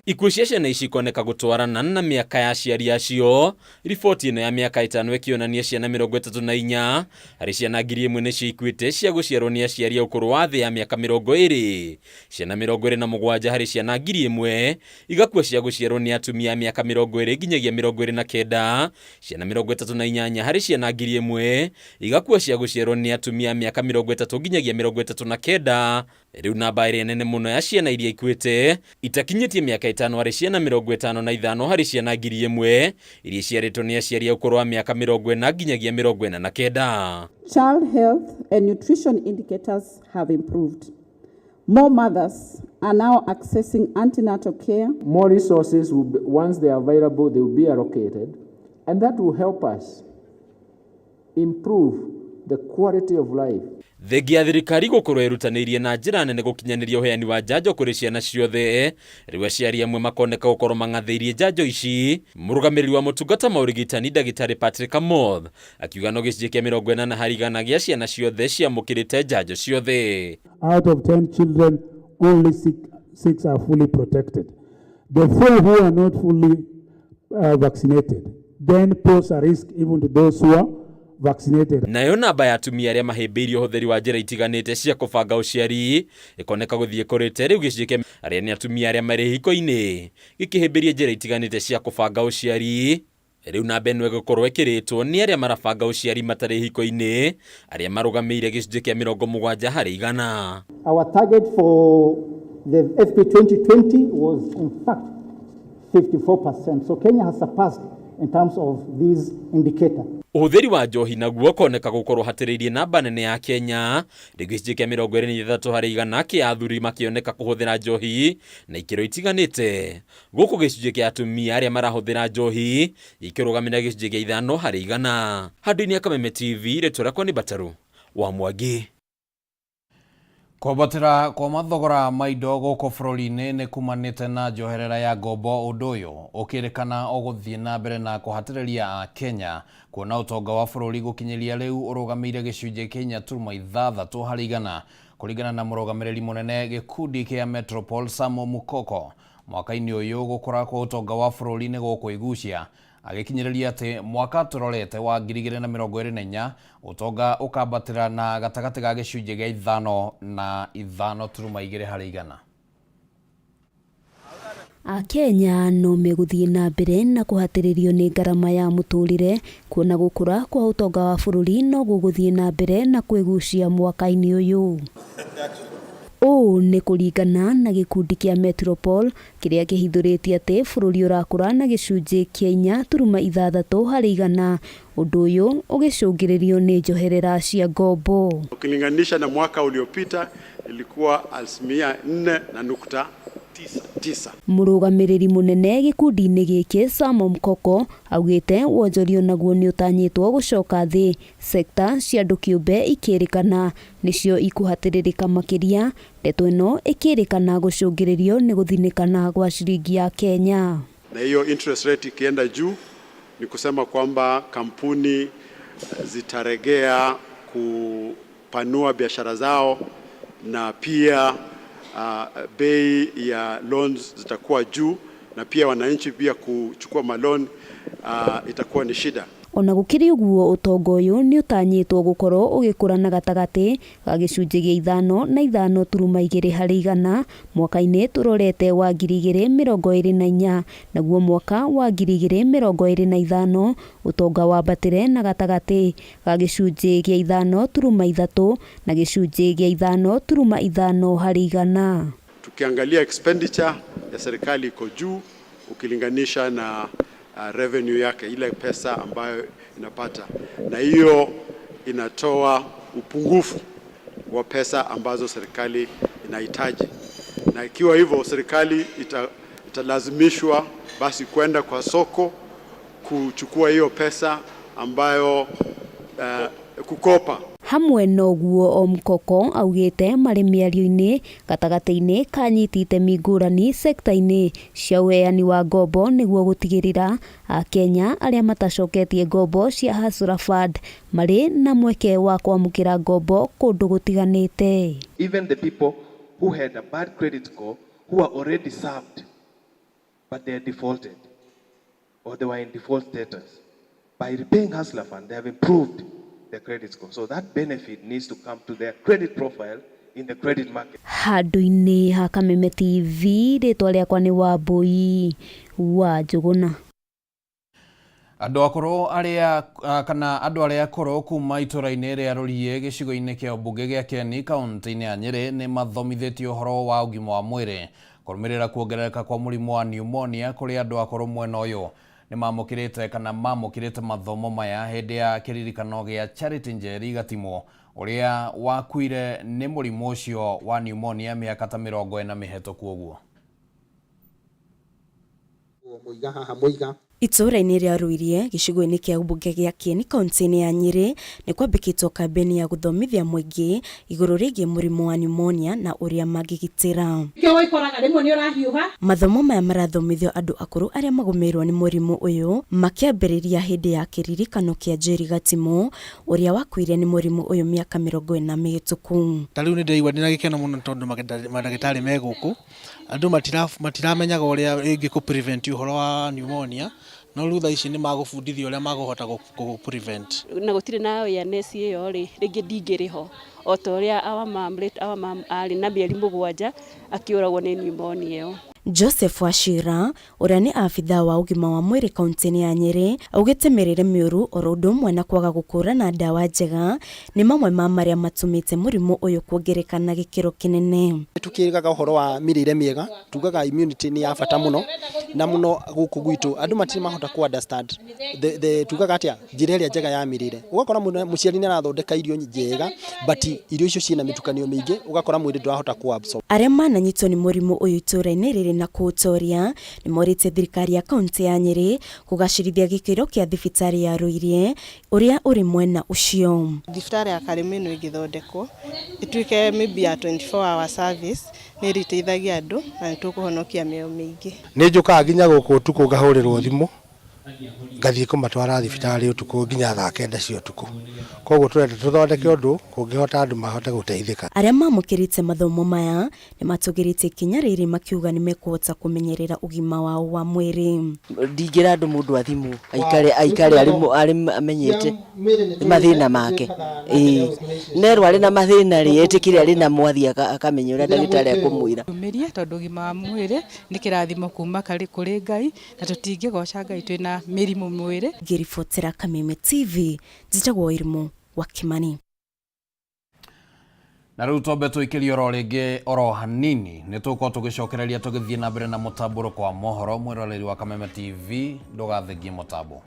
Ikuũ cia ciana ici ikoneka gũtwarana na mĩaka ya aciari acio. Riboti ĩno ya mĩaka 5 ĩkĩonania ciana 34 harĩ ciana 1,000 nĩcio ikuĩte cia gũciarwo nĩ aciari a ũkũrũ wa thĩ ya mĩaka 20. Ciana 27 harĩ ciana 1,000 igakua cia gũciarwo nĩ atumia a mĩaka 20 nginyagia 29. Ciana 38 harĩ ciana 1,000 igakua cia gũciarwo nĩ atumia a mĩaka 30 nginyagia 39. Rĩu namba ĩrĩa nene mũno ya ciana iria ikuĩte itakinyĩtie mĩaka 5 harĩ ciana 55 harĩ ciana 1,000 iria iciarĩtwo nĩ aciari a ũkũrũ wa mĩaka 40 nginyagia 49. Child health and nutrition indicators have improved. More mothers are now accessing antenatal care. More resources, will be, once they are available, they will be allocated, and that will help us improve the quality of life. Thengia ya thirikari gũkorwo ĩrutanĩirie na njĩra nene gũkinyanĩria ũheani wa njanjo kũrĩ ciana ciothe, rĩu aciari amwe makoneka gũkorwo mang'athĩirie njanjo ici. Mũrũgamĩrĩri wa motungata ma ũrigitani Ndagĩtarĩ Patrick Amoth akiuga no gĩcunjĩ kĩa 80% gĩa ciana ciothe ciamũkĩrĩte njanjo ciothe. Out of 10 children, only six are fully protected. The four who are not fully vaccinated then pose a risk even to those who are vaccinated. Nayo namba ya atumia arĩa mahĩmbĩirie ũhũthĩri wa njĩra itiganĩte cia kũbanga ũciari ĩkoneka gũthiĩ kũrĩte rĩu gĩcunjĩ kĩa arĩa nĩ atumia arĩa marĩ hiko-inĩ gĩkĩhĩmbĩria njĩra itiganĩte cia kũbanga ũciari. Rĩu namba ĩno ĩgũkorwo ĩkĩrĩtwo nĩ arĩa marabanga ũciari matarĩ hiko-inĩ arĩa marũgamĩire gĩcunjĩ kĩa 70%. Our target for the FP 2020 was in fact 54%. So Kenya has surpassed in terms of this indicator. Ũhũthĩri wa njohi naguo ũkoneka gũkorwo hatĩrĩirie namba nene ya Kenya, rĩu gĩcunjĩ kĩa 23% kĩa athuri makĩoneka kũhũthĩra njohi na ikĩro itiganĩte, gũkũ gĩcunjĩ kĩa atumia arĩa marahũthĩra njohi gĩkĩrũgamĩrĩra gĩcunjĩ kĩa 5%. Handũ-inĩ ya Kameme TV, rĩtwa rĩakwa nĩ Mbataru wa Mwangi. Kwambatĩra kwa mathogora ma indo gũkũ bũrũri-inĩ nĩ kumanĩte na njoherera ya ngombo. Ũndũ ũyũ ũkĩrĩkana ũgũthiĩ na mbere na kũhatĩrĩria Kenya kuona ũtonga wa bũrũri gũkinyĩria rĩu ũrũgamĩire gĩcunjĩ kĩa 4.6% kũringana na mũrũgamĩrĩri mũnene gĩkundi kĩa Metropol Samo Mukoko. Mwaka-inĩ ũyũ gũkũra kwa ũtonga wa bũrũri nĩ gũkũigucia, agĩkinyĩrĩria atĩ mwaka tũrorete wa 2024 ũtonga ũkambatĩra na gatagatĩ ga gĩcunjĩ gĩa 5 na 5.2%. Akenya no megũthiĩ na mbere na kũhatĩrĩrio nĩ ngarama ya mũtũrĩre kuona gũkũra kwa ũtonga wa bũrũri no gũgũthiĩ na mbere na kwĩgucia mwaka-inĩ ũyũ. Ũũ nĩ kũringana na gĩkundi kĩa Metropol kĩrĩa kĩhithũrĩtie atĩ bũrũri ũrakũra na gĩcunjĩ kĩa 4.6%, ũndũ ũyũ ũgĩcũngĩrĩrio nĩ njoherera cia ngombo. Ukilinganisha na mwaka uliopita ilikuwa 4.99%. Mũrũgamĩrĩri mũnene gĩkundi-inĩ gĩkĩ Samo Mkoko augĩte wonjoria naguo nĩ ũtanyĩtwo gũcoka thĩ, sekta cia andũ kĩũmbe ikĩrĩkana nĩcio ikũhatĩrĩrĩka makĩria, ndeto ĩno ĩkĩrĩkana gũcũngĩrĩrio nĩ gũthinĩkana kwa ciringi ya Kenya. Na hiyo interest rate ikienda juu ni kusema kwamba kampuni zitaregea kupanua biashara zao na pia bei ya loans zitakuwa juu na pia wananchi pia kuchukua malon itakuwa ni shida. Ona gũkĩrĩ ũguo ũtonga ũyũ nĩ ũtanyĩtwo gũkorwo ũgĩkũra na gatagatĩ ga gĩcunjĩ gĩa 5 na 5.2% mwaka-inĩ tũrorete wa 2024, naguo mwaka wa 2025 ũtonga wambatĩre na gatagatĩ ga gĩcunjĩ gĩa 5.3 na gĩcunjĩ gĩa 5.5%. Tukiangalia expenditure ya serikali iko juu ukilinganisha na revenue yake, ile pesa ambayo inapata, na hiyo inatoa upungufu wa pesa ambazo serikali inahitaji, na ikiwa hivyo serikali italazimishwa basi kwenda kwa soko kuchukua hiyo pesa ambayo kukopa. Hamwe noguo Omukoko augĩte marĩ mĩario-inĩ gatagatĩ-inĩ ka anyiti itemi ngũrani sekta-inĩ cia ũheani wa ngombo nĩguo gũtigĩrĩra Akenya arĩa matacoketie ngombo cia Hustler Fund marĩ na mweke wa kwamũkĩra ngombo kũndũ gũtiganĩte. Even the people who had a bad credit score who are already served but they are defaulted or they were in default status, by repaying Hustler Fund they have improved their credit score. So that benefit needs to come to their credit profile in the credit market. Handũ-inĩ ha Kameme TV, rĩtwa rĩakwa nĩ Wambui wa Njũgũna. Andũ akũrũ arĩa kana andũ arĩa akũrũ kuma itũra-inĩ rĩa Rũriĩ gĩcigo-inĩ kĩa ũmbunge gĩa Kieni kaunti-inĩ ya Nyĩrĩ nĩ mathomithĩtio ũhoro wa ũgima wa mwĩrĩ kũrũmĩrĩra kuongerereka kwa mũrimũ wa pneumonia kũrĩ andũ akũrũ mwena ũyũ. Nĩ mamũkĩrĩte kana mamũkĩrĩte mathomo maya hĩndĩ ya kĩririkano gĩa Charity Njeri Gatimũ ũrĩa wakuire nĩ mũrimũ ũcio wa pneumonia mĩaka ta 40 mĩhetũku ũguo. Mũiga haha mũiga. Itũũra-inĩ rĩa Ruirie gĩcigo-inĩ kĩa mbunge gĩa Kieni kaunti-inĩ ya Nyĩrĩ nĩ kwambĩkĩtwo kambĩini ya gũthomithia mũingĩ igũrũ rĩgiĩ mũrimũ wa pneumonia na ũrĩa mangĩgitĩra. Nĩkĩo wĩkoraga rĩmwe nĩ ũrahiũha. Mathomo maya marathomithio andũ akũrũ arĩa magũmĩirwo nĩ mũrimũ ũyũ makĩambĩrĩria hĩndĩ ya kĩririkano kĩa Njeri Gatimũ ũrĩa wakuire nĩ mũrimũ ũyũ mĩaka 40 mĩhĩtũku. Ta rĩu nĩ ndĩraigua ndĩna gĩkeno mũno tondũ mandagĩtarĩ me gũkũ. Andũ matiramenyaga ũrĩa rĩngĩ kũ prevent ũhoro wa pneumonia, no rĩu thaa ici nĩ magũbundithio ũrĩa makũhota kũ prevent. Na gũtirĩ na awareness ĩyo rĩ, rĩngĩ ndingĩrĩ ho o ta ũrĩa our mom, late our mom arĩ na mĩeri 7 akĩũragwo nĩ pneumonia ĩyo. Joseph Wachira ũrĩa nĩ abithaa wa ũgima wa mwĩrĩ kaunti-inĩ ya Nyĩrĩ augĩte mĩrĩre mĩũru oro ũndũ ũmwe na kwaga gũkũrana ndawa njega nĩ mamwe ma marĩa matũmĩte mũrimũ ũyũ kuongereka na gĩkĩro kĩnene. Tukĩgaga ũhoro wa mĩrĩre mĩega, tugaga immunity nĩ ya bata mũno, na mũno gũkũ gwitũ andũ matirĩ mahota kũ understand the tugaga atĩa njĩra ĩrĩa njega ya mĩrĩre. Ũgakora mũciari nĩ arathondeka irio njega but irio icio ciĩna mĩtukanio mĩingĩ, ũgakora mwĩrĩ ndũrahota kũ absorb. Arĩa mananyitwo nĩ mũrimũ ũyũ itũũra-inĩ rĩrĩ na kũũtoria nĩ morĩtie thirikari ya kaunti ya Nyĩrĩ kũgacĩrithia gĩkĩro kĩa thibitarĩ ya Ruirie ũrĩa ũrĩ mwena ũcio. Thibitarĩ ya Karĩmĩnũ ĩngĩthondekwo ĩtuĩke maybe ya 24 hour service nĩ ĩrĩteithagia andũ na nĩ tũkũhonokia mĩoyo mĩingĩ. Nĩ njũkaga nginya gũkũ ũtukũ ngahũrĩrwo thimũ ngathiĩ kũmatwara thibitarĩ ũtukũ nginya thaa 9 cia ũtukũ. Koguo tũrenda tũthondeke ũndũ kũngĩhota andũ mahote gũteithĩka. Arĩa mamũkĩrĩte mathomo maya nĩ matũgĩrĩtie ikinya rĩrĩ makiuga nĩ mekũhota kũmenyerera ũgima wao wa mwĩrĩ. Ndingĩra andũ mũndũ athimwo aikare aikare arĩ amenyete mathĩna make. Ĩĩ nerwo arĩ na mathĩna rĩ, etĩkĩre arĩ namo athiĩ akamenya ũrĩa ndagĩtarĩ ekũmwĩra. Tũmĩrie tondũ ũgima wa mwĩrĩ nĩ kĩrathimo kuma kũrĩ Ngai na tũtingĩgoca Ngai twĩna mĩrimũ mwĩrĩ. Ngĩribotera Kameme TV, njĩtagwo Irimũ wa Kimani. Na rĩu twambe tũikĩrie oro rĩngĩ oro hanini nĩ tũgũkorwo tũgĩcokereria tũgĩthiĩ na mbere na mũtambũrũko wa mohoro. Mwĩroreri wa Kameme TV ndũgathengie mũtambo.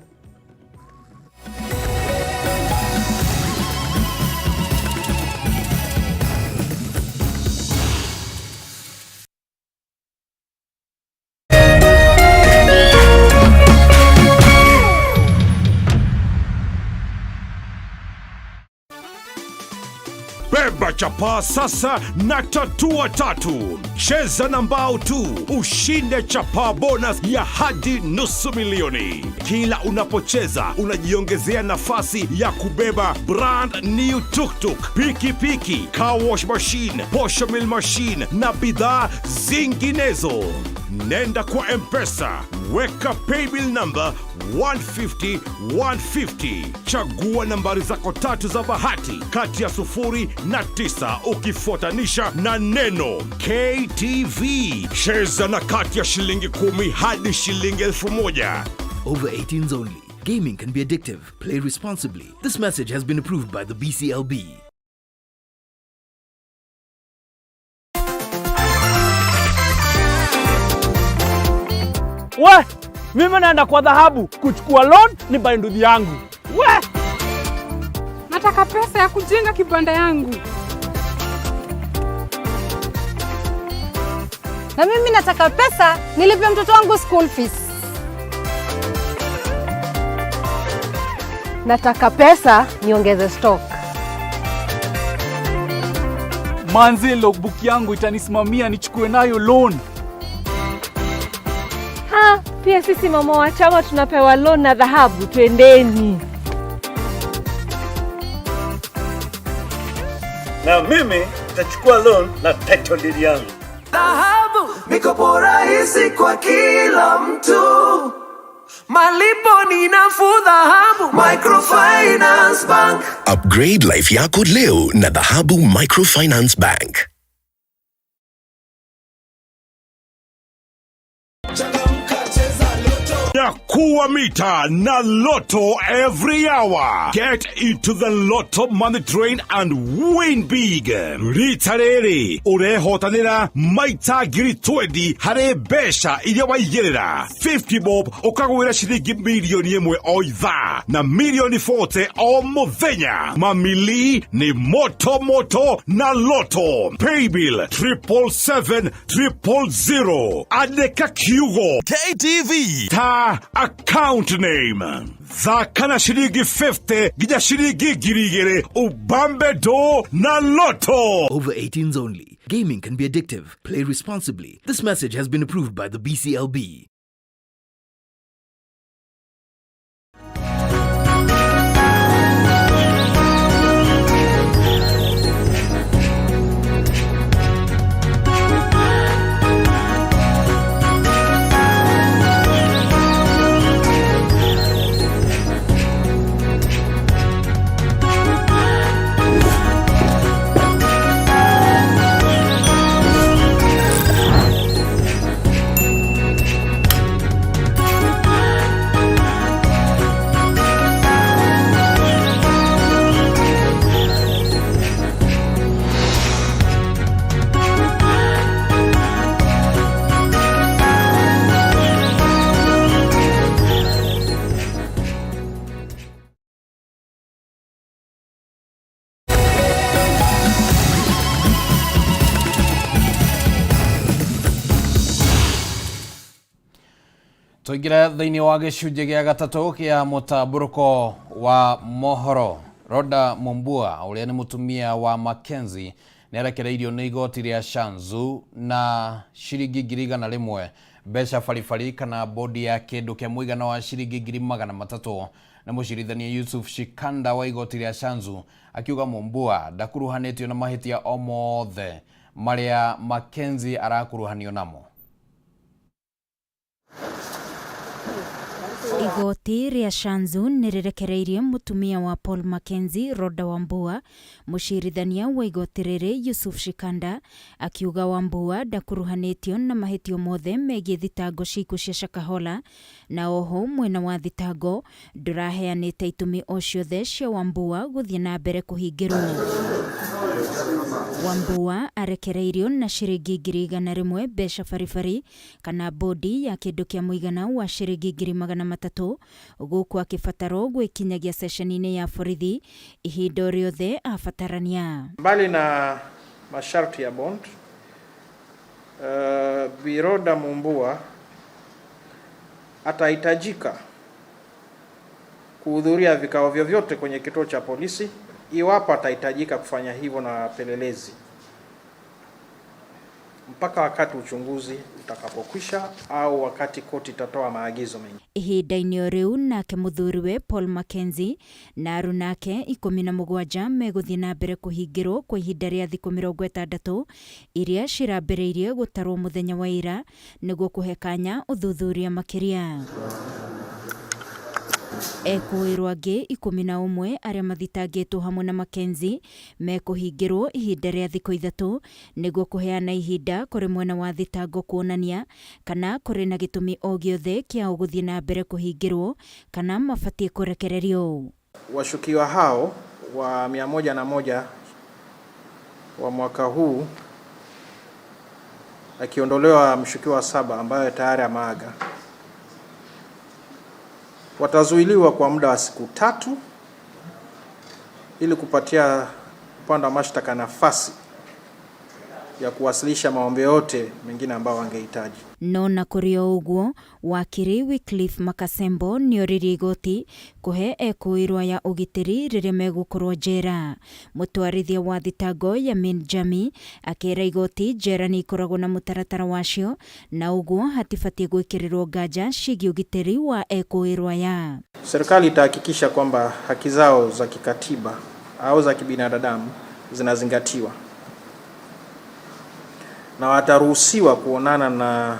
Beba chapaa sasa na tatua tatu. Cheza na mbao tu ushinde chapaa bonus ya hadi 500,000. Kila unapocheza unajiongezea nafasi ya kubeba brand new tuktuk, pikipiki, car wash machine, posho mill machine na bidhaa zinginezo. Nenda kwa M-Pesa, weka paybill number 150 150. Chagua nambari zako tatu za bahati kati ya 0 na 9 ukifuatanisha na neno KTV. Cheza na kati ya shilingi 10 hadi shilingi 1,000. Over 18s only. Gaming can be addictive. Play responsibly. This message has been approved by the BCLB. We, mimi naenda kwa dhahabu kuchukua loan ni buy nduthi yangu. We! Nataka pesa ya kujenga kibanda yangu. Na mimi nataka pesa nilipe mtoto wangu school fees. Nataka pesa niongeze stock. Manze, logbook yangu itanisimamia nichukue nayo loan. Ha, pia sisi mama wa chama tunapewa loan na dhahabu, twendeni. Na mimi nitachukua loan na title deed yangu. Dhahabu, mikopo rahisi kwa kila mtu. Malipo ni nafuu. Dhahabu Microfinance Bank. Upgrade life yako leo na Dhahabu Microfinance Bank. Nyakuwa mita na Lotto every hour. Get into the Lotto money train and win big. Rita rĩrĩ ũrehotanĩra maita 20,000 harĩ mbeca iria waigĩrĩra. 50 bob ũkagwĩra ciringi 1 million o ithaa na 40 million o mũthenya. Mamili ni moto moto na Lotto. Paybill 777 000. Andĩka kiugo KTV ta Ĩkĩra account name. Thaka na ciringi 50 nginya ciringi 2000 ubambe do na Lotto. Over 18s only. Gaming can be addictive. Play responsibly. This message has been approved by the BCLB. Tũingĩre thĩinĩ wa gĩcunjĩ gĩa gatatũ kĩa mũtambũrũko wa mohoro. Rhoda Mumbua ũrĩa nĩ mũtumia wa Mackenzie nĩ arekereirio nĩ igoti rĩa Shanzu na ciringi 100,000 mbeca baribari kana bodi ya kĩndũ kĩa mũigana wa ciringi 300,000 na mũcirithania Yusuf Shikanda wa igoti rĩa Shanzu akiuga Mumbua ndakuruhanĩtio na mahĩtia o mothe marĩa Mackenzie arakuruhanio namo. Igoti rĩa Shanzu nĩ rĩrekereirie mũtumia wa Paul Mackenzie Rhoda Wambua. Mũcirithania wa igoti rĩrĩ Yusuf Shikanda akiuga Wambua ndakuruhanĩtio na mahĩtio mothe megiĩ thitango cia ikuũ cia Shakahola, na oho mwena wa thitango ndũraheanĩte itũmi o ciothe cia Wambua gũthiĩ na mbere kũhingĩrwo. Wambua arekereirio na ciringi 100,000 mbeca baribari kana bodi ya kĩndũ kĩa mũigana wa ciringi 300,000 gũkũ akĩbatarwo gwĩkinyagia ceceni-inĩ ya borithi ihinda o rĩothe abatarania. Mbali na masharti ya bond, Bi Rhoda Mumbua atahitajika kuhudhuria vikao vyovyote kwenye kituo cha polisi iwapo atahitajika kufanya hivyo na wapelelezi mpaka wakati uchunguzi utakapokwisha au wakati koti itatoa maagizo mengi. Ihinda-inĩ o rĩu nake mũthuriwe Paul Mackenzie na aruna ake 17 megũthiĩ na mbere kũhingĩrwo kwa ihinda rĩa thikũ 60 iria cirambĩrĩirie gũtarwo mũthenya wa ira nĩguo kũhe kanya ũthuthuria makĩria. Ekũĩrwo angĩ 11 arĩa mathitangĩtwo hamwe na Mackenzie mekũhingĩrwo ihinda rĩa thikũ 3 nĩguo kũheana ihinda kũrĩ mwena wa thitango kuonania kana kũrĩ na gĩtũmi o gĩothe kĩao gũthiĩ na mbere kũhingĩrwo kana mabatiĩ kũrekererio. Washukiwa hao wa 101 wa mwaka huu akiondolewa mshukiwa wa 7 ambaye tayari ameaga, watazuiliwa kwa muda wa siku 3 ili kupatia upande wa mashtaka nafasi ya kuwasilisha maombi yote mengine ambayo wangehitaji. No na kũrĩ o ũguo, wakiri Wycliffe Makasembo nĩoririe igoti kũhe ekũĩrwo ya ũgitĩri rĩrĩa megũkorwo njera. Mũtwarithia wa thitango Yamin Jami akĩra igoti njera nĩ ikoragwo na mũtaratara wacio na ũguo hatibatiĩ gwĩkĩrĩrwo nganja ciĩgiĩ ũgitĩri wa ekũĩrwo aya. Serikali itahakikisha kwamba haki zao za kikatiba au za kibinadamu zinazingatiwa na wataruhusiwa kuonana na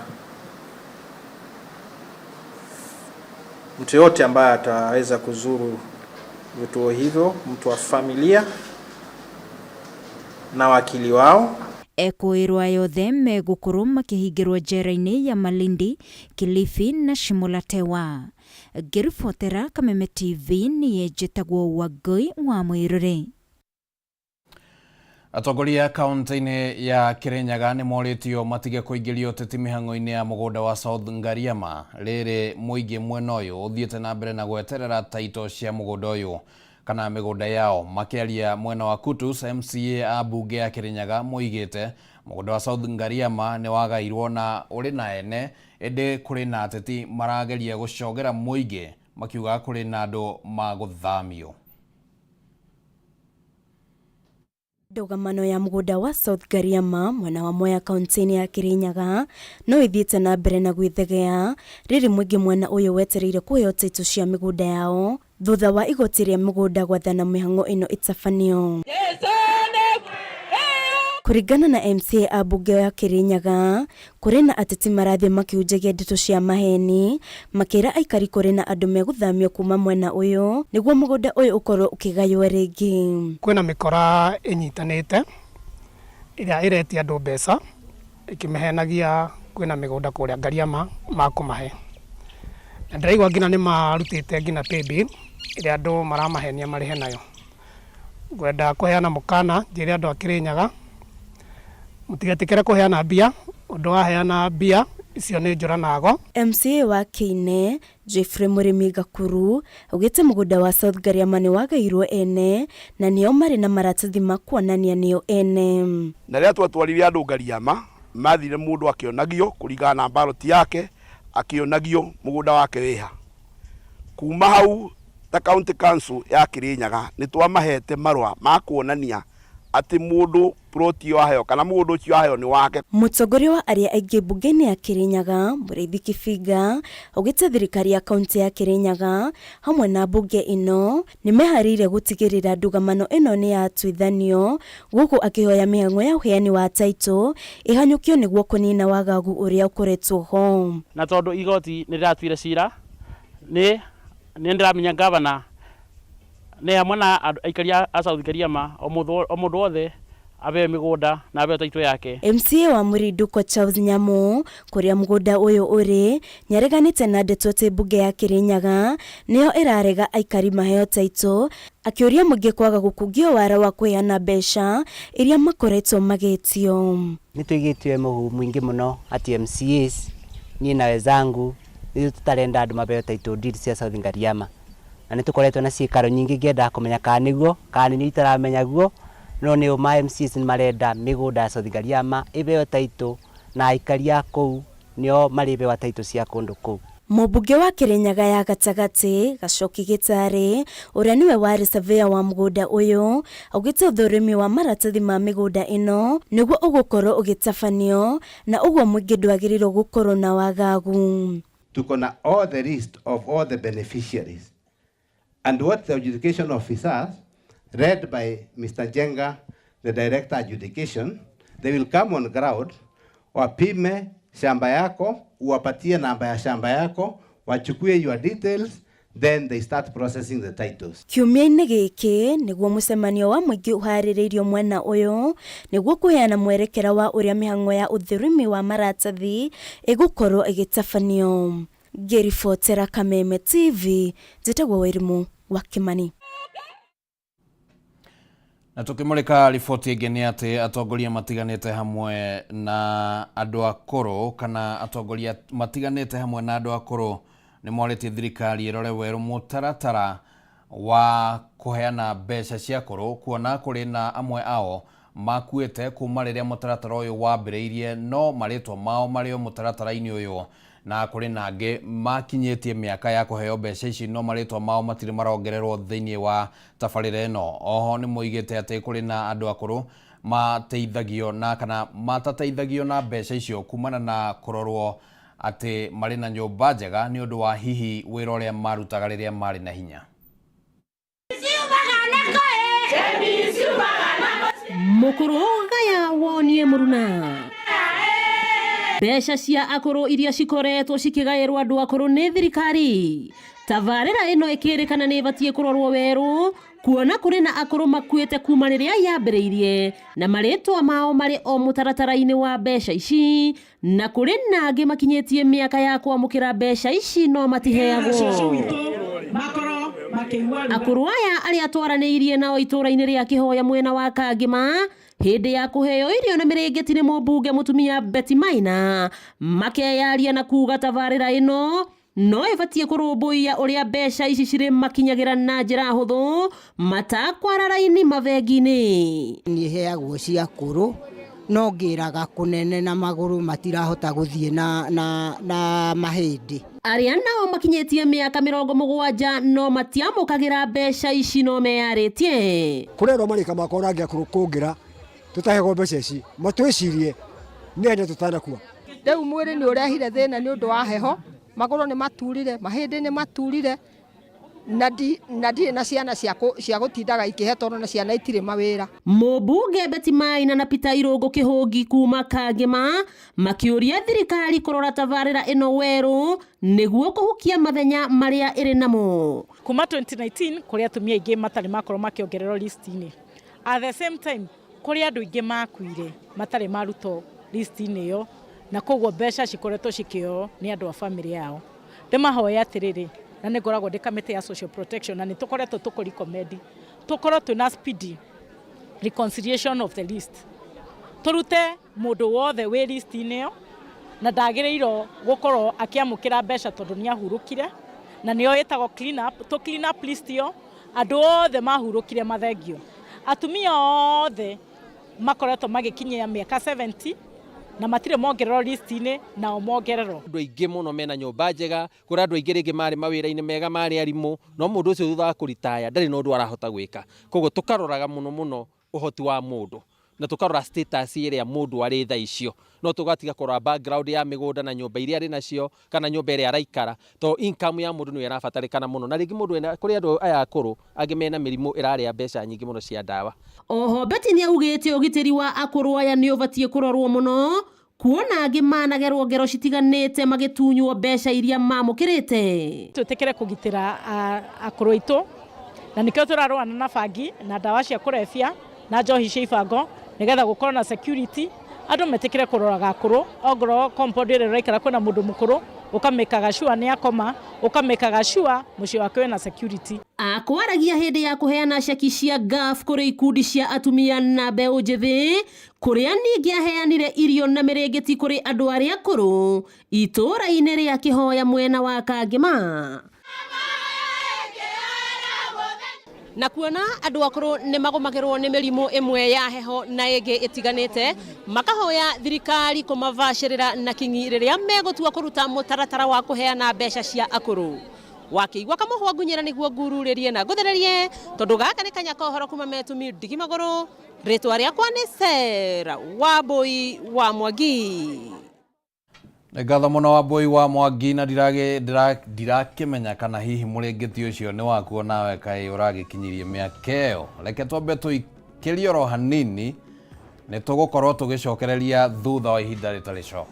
mtu yote ambaye ataweza kuzuru vituo hivyo, mtu wa familia na wakili wao. Ekũĩrwo yothe megũkorwo makĩhingĩrwo njera-inĩ ya Malindi, Kilifi na Shimo la Tewa. Ngĩribotera Kameme TV niĩ njĩtagwo Wangũi wa Mwĩrũrĩ. Atongoria kaunti-inĩ ya Kirinyaga nĩ morĩtio matige kũingĩria ũteti mĩhang'o-inĩ ya mũgũnda wa South Ngariama. Rĩrĩ mũingĩ mwena ũyũ ũthiĩte na mbere na gweterera taito cia mũgũnda ũyũ kana mĩgũnda yao. Makĩaria mwena wa Kutus, MCA a mbunge ya Kirinyaga moigĩte mũgũnda wa South Ngariama nĩ wagairwo na ũrĩ na ene, ĩndĩ kũrĩ na ateti marageria gũcogera mũingĩ makiuga kũrĩ na andũ magũthamio. Ndũgamano ya mũgũnda wa South Ngariama mwena wa Mwea kaunti-inĩ ya Kirinyaga no ĩthiĩte na mbere na gwĩthegea rĩrĩ mũingĩ mwena ũyũ wetereire kũheo taitũ cia mĩgũnda yao thutha wa igoti rĩa mĩgũnda gwathana mĩhang'o ĩno ĩtabanio. Kũringana na MCA a mbunge ya Kirinyaga, kũrĩ na ateti marathiĩ makĩhunjagia ndeto cia maheni makĩra aikari kũrĩ na andũ megũthamio kuma mwena ũyũ nĩguo mũgũnda ũyũ ũkorwo ũkĩgaywo rĩngĩ. Kwĩna mĩkora ĩnyitanĩte ĩrĩa ĩretia andũ mbeca ĩkĩmehenagia kwĩna mĩgũnda kũrĩa Ngariama makũmahe. Na ndĩraigua nginya nĩ marutĩte nginya paybill ĩrĩa andũ maramahenia marĩhe nayo. Ngwenda kũheana mũkana njĩre andũ a Kĩrĩnyaga mũtigetĩkĩre kũheana mbia, ũndũ waheana mbia icio nĩ njũra na ago. MCA wa Kĩine, Geoffrey Mũrĩmi Gakuru, augĩte mũgũnda wa South Ngariama nĩ wagairwo ene na nĩo marĩ na maratathi ma kuonania nĩo ene. Na rĩrĩa twatwarire andũ Ngariama, mathire mũndũ akĩonagio kũringana na ballot yake, akĩonagio mũgũnda wake wĩha. Kuma hau ta county council ya Kirinyaga nĩ twamahete marũa ma kuonania atĩ mũndũ plot ĩyo aheo kana mũgũnda ũcio aheo nĩ wake. Mũtongoria wa arĩa aingĩ mbunge-inĩ ya Kirinyaga, Mũrĩithi Kibinga, augĩte thirikari ya kaunti ya Kirinyaga hamwe na mbunge ĩno nĩ meharĩirie gũtigĩrĩra ndũgamano ĩno nĩ yatuithanio, gũkũ akĩhoya mĩhang'o ya ũheani wa taitũ ĩhanyũkio nĩguo kũnina wagagu ũrĩa ũkoretwo ho. Na tondũ igoti nĩ rĩratuire cira, nĩ nĩ ndĩramenya gavana nĩ hamwe na andũ aikari a South Ngariama, o mũndũ wothe aheo mĩgũnda na aheo taitũ yake. MCA wa Mũrindũko Charles Nyamu, kũrĩa mũgũnda ũyũ ũrĩ, nĩareganĩte na ndeto atĩ mbunge ya Kirinyaga nĩyo ĩrarega aikari maheo taitũ, akĩũria mũingĩ kwaga gũkungio wara wa kũheana mbeca iria makoretwo magĩtio. Nĩ tũigĩtue mũhu mũingĩ mũno atĩ MCAs, niĩ na wenzangu, ithuĩ tũtarenda andũ maheo title deed cia South Ngariama. Na nĩ tũkoretwo na ciĩkaro nyingĩ ngĩendaga kũmenya kana nĩguo, kana nĩ niĩ itaramenya guo, no nĩ ma MCAs nĩ marenda mĩgũnda ya South Ngariama ĩheo title na aikari a kũu nĩo marĩhewa title cia kũndũ kũu. Mũmbunge wa Kirinyaga ya gatagatĩ Gacoki Gĩtarĩ, ũrĩa nĩwe warĩ surveyor wa mũgũnda ũyũ, augĩte ũthũrimi wa maratathi ma mĩgũnda ĩno nĩguo ũgũkorwo ũgĩtabanio na ũguo mũingĩ ndwagĩrĩirwo gũkorwo na wagagu. Tuko na all the list of all the beneficiaries and what the adjudication officers led by Mr. Jenga, the director adjudication, they will come on ground, wapime shamba yako, uwapatie namba ya shamba yako, wachukue your details, then they start processing the titles. Kiumia-inĩ gĩkĩ nĩguo mũcemanio wa mũingĩ ũharĩrĩirio mwena ũyũ nĩguo kũheana mwerekera wa ũrĩa mĩhang'o ya ũthũrimi wa maratathi ĩgũkorwo ĩgĩtabanio. Ngĩribotera Kameme TV, njĩtagwo Wairimu wa Kimani. Na tukimulika riboti ĩngĩ nĩ atĩ atongoria matiganĩte hamwe na andũ akũrũ kana atongoria matiganĩte hamwe na andũ akũrũ nĩ morĩtie thirikari ĩrore werũ mũtaratara wa kũheana mbeca cia akũrũ, kuona kũrĩ na amwe ao makuĩte kuma rĩrĩa mũtaratara ũyũ wambĩrĩirie no marĩtwa mao marĩ o mũtaratara-inĩ ũyũ, na kũrĩ na angĩ makinyĩtie mĩaka ya kũheo mbeca ici no marĩtwa mao matirĩ marongererwo thĩinĩ wa tabarĩra ĩno. Oho nĩ moigĩte atĩ kũrĩ na andũ akũrũ mateithagio na kana matateithagio na mbeca icio kumana na kũrorwo atĩ marĩ na nyũmba njega nĩ ũndũ wa hihi wĩra ũrĩa marutaga rĩrĩa marĩ na hinya. Mũkũrũ gaya wonie mũruna. Mbeca cia akũrũ iria cikoretwo cikĩgaĩrwo andũ akũrũ nĩ thirikari. Tabarĩra ĩno ĩkĩrĩkana nĩ ĩbatiĩ kũrorwo werũ, kuona kũrĩ na akũrũ makuĩte kuma rĩrĩa yambĩrĩirie na marĩtwa mao marĩ o mũtaratara-inĩ wa mbeca ici, na kũrĩ na angĩ makinyĩtie mĩaka ya kwamũkĩra mbeca ici no matiheagwo. Akũrũ aya arĩa twaranĩirie nao itũũra-inĩ rĩa Kĩhoya mwena wa Kangĩma hĩndĩ ya kũheo irio na mĩrĩngĩti nĩ mũmbunge mũtumia Betty Maina makeyaria na kuga tabarĩra ĩno No ĩbatiĩ kũrũmbũiya ũrĩa mbeca ici cirĩ makinyagĩra na njĩra hũthũ matakwara raini mabengi-inĩ. Niĩ heagwo cia akũrũ no ngĩraga kũnene na magũrũ matirahota gũthiĩ na mahĩndĩ. Arĩa nao makinyĩtie mĩaka 70 no matiamũkagĩra mbeca ici no meyarĩtie. Kũrĩ andũ marĩka makwa ona angĩ akũrũ kũngĩra tũtahegwo mbeca ici matwĩcirie nĩ henya tũtanakua. Rĩu mwĩrĩ nĩ ũrehire thĩna nĩ ũndũ wa heho, magũrũ nĩ maturire, mahĩndĩ nĩ maturire, na ndirĩ na ciana cia gũtindaga ikĩhe tondũ na ciana itirĩ mawĩra. Mũmbunge Betty Maina na Peter Irũngũ Kĩhũngi kuma Kangĩma makĩũria thirikari kũrora tabarĩra ĩno werũ nĩguo kũhukia mathenya marĩa ĩrĩ namo. Kuma 2019 kũrĩ atumia aingĩ matarĩ makorwo makĩongererwo list-inĩ. At the same time kũrĩ andũ aingĩ makuire matarĩ marutwo list-inĩ ĩyo na koguo mbeca cikoretwo cikĩoywo nĩ andũ a famĩlĩ yao. Ndĩmahoya atĩrĩrĩ, na nĩ ngoragwo ndĩ kamĩtĩ ya social protection na nĩ tũkoretwo tũkũ recommend tũkorwo twĩna speedy reconciliation of the list, tũrute mũndũ wothe wĩ list-inĩ ĩyo na ndagĩrĩirwo gũkorwo akĩamũkĩra mbeca tondũ nĩ ahurũkire, na nĩyo ĩtagwo clean up. Tũ clean up list ĩyo andũ othe mahurũkire mathengio, atumia othe makoretwo magĩkinyia mĩaka 70 na matirĩ mongererwo list-inĩ, nao mongererwo. Andũ aingĩ mũno mena nyũmba njega, kũrĩ andũ aingĩ rĩngĩ marĩ mawĩra-inĩ mega, marĩ arimũ, no mũndũ ũcio thutha wa kũritaya ndarĩ na ũndũ arahota gwĩka. Koguo tũkaroraga mũno mũno ũhoti wa mũndũ na tũkarora status ĩrĩa mũndũ arĩ thaa icio, no tũgatiga kũrora background ya mĩgũnda na nyũmba iria arĩ nacio kana nyũmba ĩrĩa araikara, tondũ income ya mũndũ nĩyo ĩrabatarĩkana mũno. Na rĩngĩ mũndũ ena, kũrĩ andũ aya akũrũ angĩ mena mĩrimũ ĩrarĩa mbeca nyingĩ mũno cia ndawa. Oho Betty nĩ augĩte ũgitĩri wa akũrũ aya nĩ ũbatiĩ kũrorwo mũno kuona angĩ managerwo ngero citiganĩte magĩtunywo mbeca iria mamũkĩrĩte. Twĩtĩkĩre kũgitĩra akũrũ aitũ, na nĩkĩo tũrarũana na bangi na ndawa cia kũrebia na njohi cia ibango nĩgetha gũkorwo na security, andũ metĩkĩre kũroraga akũrũ. Ongorwo compound ĩrĩa ũraikara kwĩna mũndũ mũkũrũ, ũkamĩkaga sure nĩ akoma, ũkamĩkaga sure mũciĩ wake wĩna security. Akwaragia hĩndĩ ya kũheana ceki cia GAF kũrĩ ikundi cia atumia na mbeũ njĩthĩ, kũrĩa ningĩ aheanire irio na mĩrĩngĩti kũrĩ andũ arĩa akũrũ itũũra-inĩ rĩa Kĩhoya mwena wa Kangĩma. Na kuona andũ akũrũ nĩ magũmagĩrwo nĩ mĩrimũ ĩmwe ya heho na ĩngĩ ĩtiganĩte, makahoya thirikari kũmabacĩrĩra na kinyi rĩrĩa megũtua kũruta mũtaratara wa kũheana mbeca cia akũrũ. Wakĩigua kamũhwa ngunyĩra nĩguo ngururĩrie na ngũthererie, tondũ gaka nĩ kanya ka ũhoro kuma Metumi ndigi magũrũ. Rĩtwa rĩakwa nĩ Sarah Wambui wa Mwangi. Nĩ ngatho mũno Wambui wa Mwangi, na ndirakĩmenya kana hihi mũrĩngĩti ũcio nĩ waku nawe kaĩ ũragĩkinyirie mĩaka ĩyo. Reke twambe tũikĩrie oro hanini, nĩ tũgũkorwo tũgĩcokereria thutha wa ihinda rĩtarĩ coho.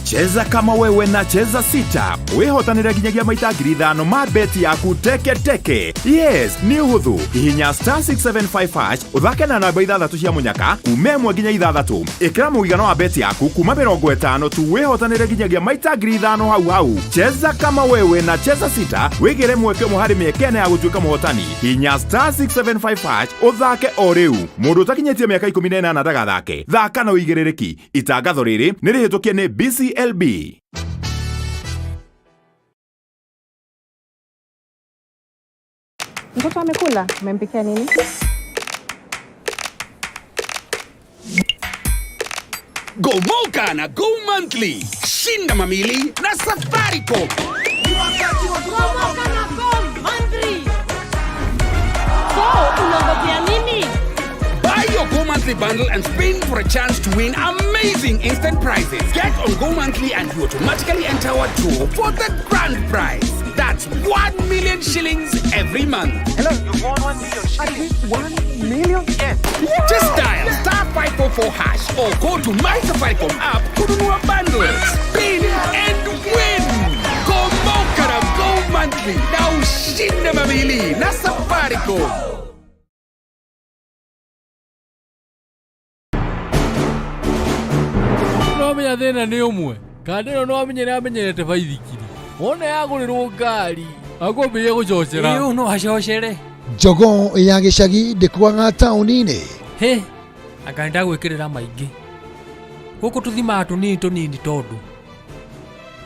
Cheza kama wewe na Cheza Sita wihotanire nginyagia maita 5,000 ma beti yaku teke teke. Yes, nĩ ũhũthũ. Hihinya star 675 hash ũthake na namba 6 cia mũnyaka kuma 1 nginya 6. Ĩkĩra mũigana wa beti yaku kuma 50 tu wihotanire nginyagia maita 5,000 hau hau. Cheza kama wewe na Cheza Sita wĩgĩre mweke ũmwe harĩ mĩeke ĩna ya gũtuĩka mũhotani. Hihinya star 675 hash ũthake o rĩu. Mũndũ ũtakinyĩtie mĩaka 18 ndagathake. Thaka na ũigĩrĩrĩki. Itangatho rĩrĩ nĩ rĩhĩtũkie nĩ BCLB. Mtoto amekula? Umempikia nini? Go Moka na Go Monthly. Shinda mamili na Safaricom. Go Moka na Go Monthly. So, unangojea nini? Buy your Go Monthly bundle and spin for a chance to win amazing instant prizes. Get on Go Monthly and you automatically enter our draw for the grand prize. That's 1 million shillings every month. Hello, you won 1 million shillings. 1 million? Yes. Just dial star 544 hash or go to My Safaricom app kununua bundle. Spin and win. Go Moka na Go Monthly na ushinde mamili na Safaricom. Nĩwamenya thĩna nĩ ũmwe kanda ĩno nĩwamenya nĩamenyerete baithikiri wona yagũrĩrwo ngari akwambĩrĩria gũcocera. Ĩĩ, ũyũ no acocere. Jogoo ya gĩcagi ndĩkuaga taũni-inĩ. Hĩ, anga nĩndagwĩkĩrĩra maingĩ. Gũkũ tũthimaga tũnini tũnini tondũ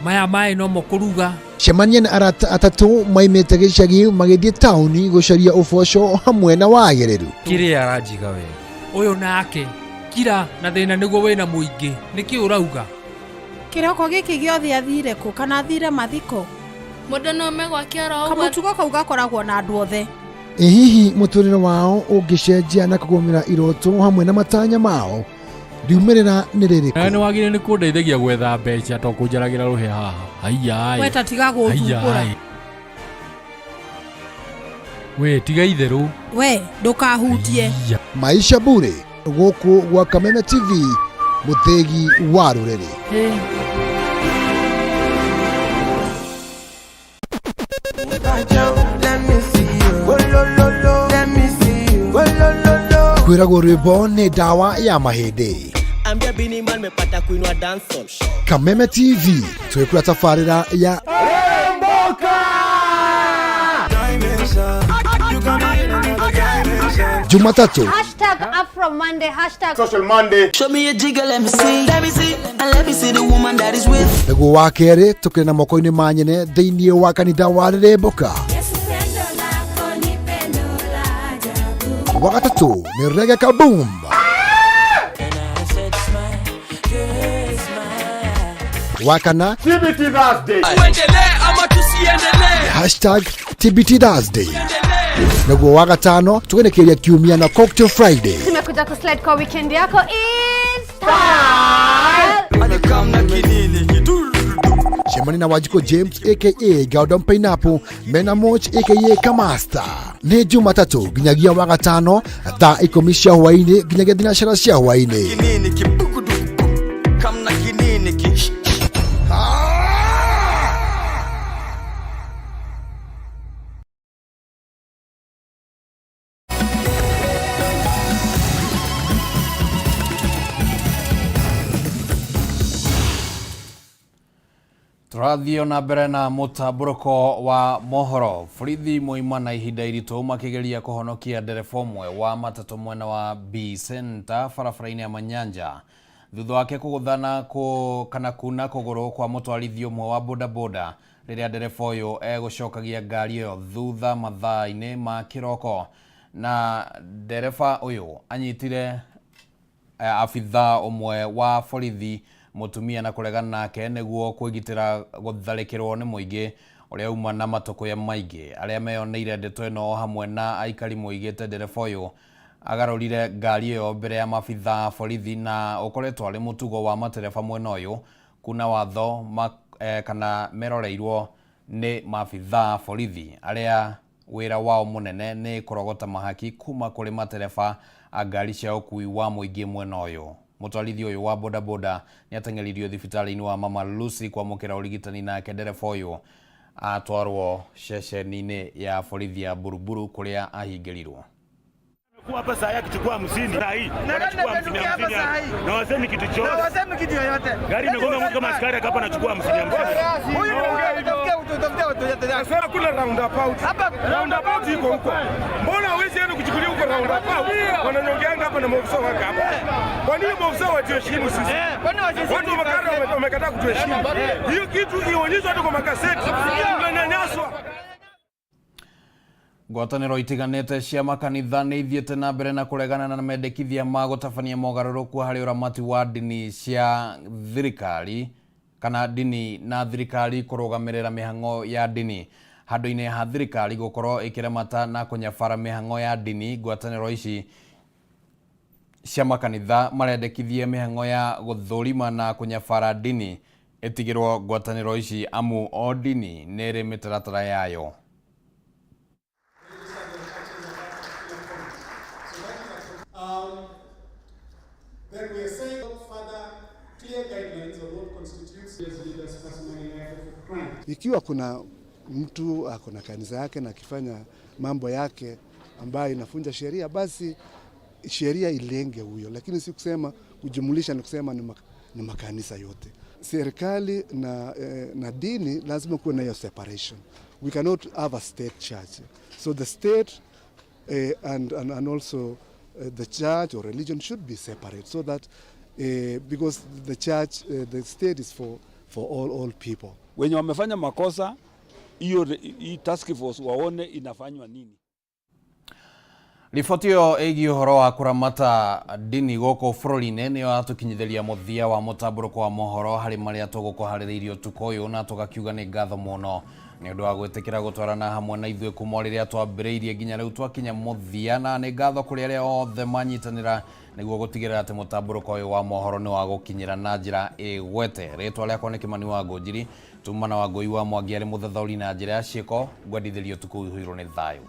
maya maĩ nomo kũruga. Cemania na arata atatũ maimĩte gĩcagi magĩthiĩ taũni gũcaria ũboco hamwe na wagĩrĩru. Kĩrĩa aranjiga wega. Ũyũ nake kira na thĩna nĩguo wĩna mũingĩ nĩkĩ ũrauga? Kĩroko gĩkĩ gĩothe athire kũ kana athire mathiko? Mũndũ no ome gwake oro ũguo. Kamũtugo kau gakoragwo na andũ othe. Ĩ hihi mũtũrĩre wao ũngĩcenjia na kũgũmĩra iroto hamwe na matanya mao? Riumĩrĩra nĩ rĩrĩkũ? Nawe nĩwagĩrĩire nĩ kũndeithagia gwetha mbeca to kũnjaragĩra rũhĩa haha. Haiya. We ta tiga gũthumbũra. We tiga itherũ. We ndũkahutie. Maisha Bure gũkũ gwa Kameme TV mũthĩgi wa rũrĩrĩ. Kwĩragwo rwĩmbo nĩ ndawa ya mahĩndĩ. Ambia Bini Man mepata kuinua dancehall. Kameme TV twĩkũra tabarĩra ya Jumatatu Hashtag Afro Monday, hashtag Social Monday. Show me a jigger, let me see. Let me see. And let me see the woman that is with. Nĩguo wa kerĩ tũkĩrĩ na moko-inĩ ma nyene thĩinĩ wa kanitha wa Rĩrĩmbũka. Wa gatatũ nĩ Reggae Kaboom. Wa kana TBT Thursday. Tuendelee ama tusiendelee? Hashtag TBT Thursday. Nĩguo wa gatano tũgenekeria kiumia na Cocktail Friday. Tumekuja kuslide kwa weekend yako is style. Cemania na Wanjikũ James aka Gordon Pineapple mena Moch aka Kamasta. Nĩ Jumatatũ nginyagia wa gatano thaa 10 cia hwaĩ-inĩ nginyagia thinacara cia hwaĩ-inĩ. Kinini kibukuduku kamna kinini ki Tũrathiĩ na mbere na mũtambũrũko wa mohoro. Borithi moima na ihinda iritũ makĩgeria kũhonokia ndereba ũmwe wa matatũ mwena wa B Center barabara-inĩ ya Manyanja thutha wake kũgũthana kana kuna kũgũrũ kwa mũtwarithia ũmwe wa bodaboda rĩrĩa ndereba ũyũ egũcokagia ngari ĩyo thutha mathaa-inĩ ma kĩroko. Na ndereba ũyũ anyitire abithaa ũmwe wa borithi mũtumia na kũregana nake nĩguo kwĩgitĩra gũtharĩkĩrwo nĩ mũingĩ ũrĩa uma na matũkũya maingĩ. Arĩa meyoneire ndeto ĩno hamwe na aikari moigĩte ndereba ũyũ agarũrire ngari ĩyo mbere ya maabithaa a borithi na ũkoretwo arĩ mũtugo wa matereba mwena ũyũ kuna watho kana meroreirwo nĩ maabithaa a borithi arĩa wĩra wao mũnene nĩ kũrogota mahaki kuma kũrĩ matereba a ngari cia ũkui wa mũingĩ mwena ũyũ. Mũtwarithia ũyũ wa bodaboda nĩ ateng'eririo thibitarĩ-inĩ wa Mama Lucy kwamũkĩra ũrigitani nake ndereba ũyũ atwarwo ceceni-inĩ ya borithi ya Buruburu kũrĩa ahingĩrirwo. Hapa saa hii akichukua 50 saa hii wanachukua 50 50 na wasemi kitu chochote. Na wasemi kitu yoyote. Gari imegonga mtu kama askari hapa anachukua 50 50. Huyu utafutia utafutia watu wote. Nasema kule roundabout. Hapa roundabout iko huko. Mbona hawezi enda kuchukulia huko roundabout? Wananyongeanga hapa na maofisa wake hapa. Kwa nini maofisa watuheshimu sisi? Watu wa makara wamekataa kutuheshimu. Hiyo kitu ionyeshwe hata kwa makaseti. Tunanyanyaswa. Ngwatanĩro itiganĩte cia makanitha nĩ ithiĩte na mbere na kũregana na mendekithia ma gũtabania mogarũrũku harĩ ũramati wa ndini cia thirikari kana ndini na thirikari kũrũgamĩrĩra mĩhang'o ya ndini. Handũ-inĩ ha thirikari gũkorwo ĩkĩramata na kũnyabara mĩhang'o ya ndini, ngwatanĩro ici cia makanitha marendekithia mĩhang'o ya gũthũrima na kũnyabara ndini ĩtigĩrwo ngwatanĩro ici amu o ndini nĩ ĩrĩ mĩtaratara yayo. Ikiwa kuna mtu ako na kanisa yake na akifanya mambo yake ambayo inafunja sheria, basi sheria ilenge huyo, lakini si kusema kujumulisha ni kusema ni makanisa yote. Serikali na, na dini lazima kuwe na hiyo separation. We cannot have a state church. So the state and also the church or religion should be separate so that because the church, the state is for all people. Wenye wamefanya makosa hiyo, hii task force waone inafanywa nini. Riboti ĩyo ĩgiĩ ũhoro wa kũramata ndini gũkũ bũrũri-inĩ nĩyo yatũkinyithĩria mũthia wa mũtambũrũko wa mohoro harĩ marĩa tũgũkũharĩrĩirie ũtukũ ũyũ, na tũgakiuga nĩ ngatho mũno nĩ ũndũ wa gwĩtĩkĩra gũtwarana hamwe na ithuĩ kuma rĩrĩa twambĩrĩirie nginya rĩu twakinya mũthia, na nĩ ngatho kũrĩ arĩa othe manyitanĩra nĩguo gũtigĩrĩra atĩ mũtambũrũko ũyũ wa mohoro nĩ wa gũkinyĩra na njĩra ĩgwete. Rĩtwa rĩakwa nĩ Kĩmani wa Ngũnjiri, tuma na Wangũi wa Mwangi arĩ mũthathaũri na njĩra ya ciĩko. Ngwendithĩria ũtukũ ũihũirwo nĩ thayũ.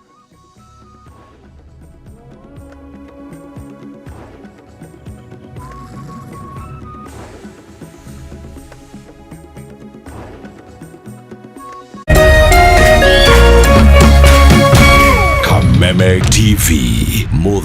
Kameme TV. More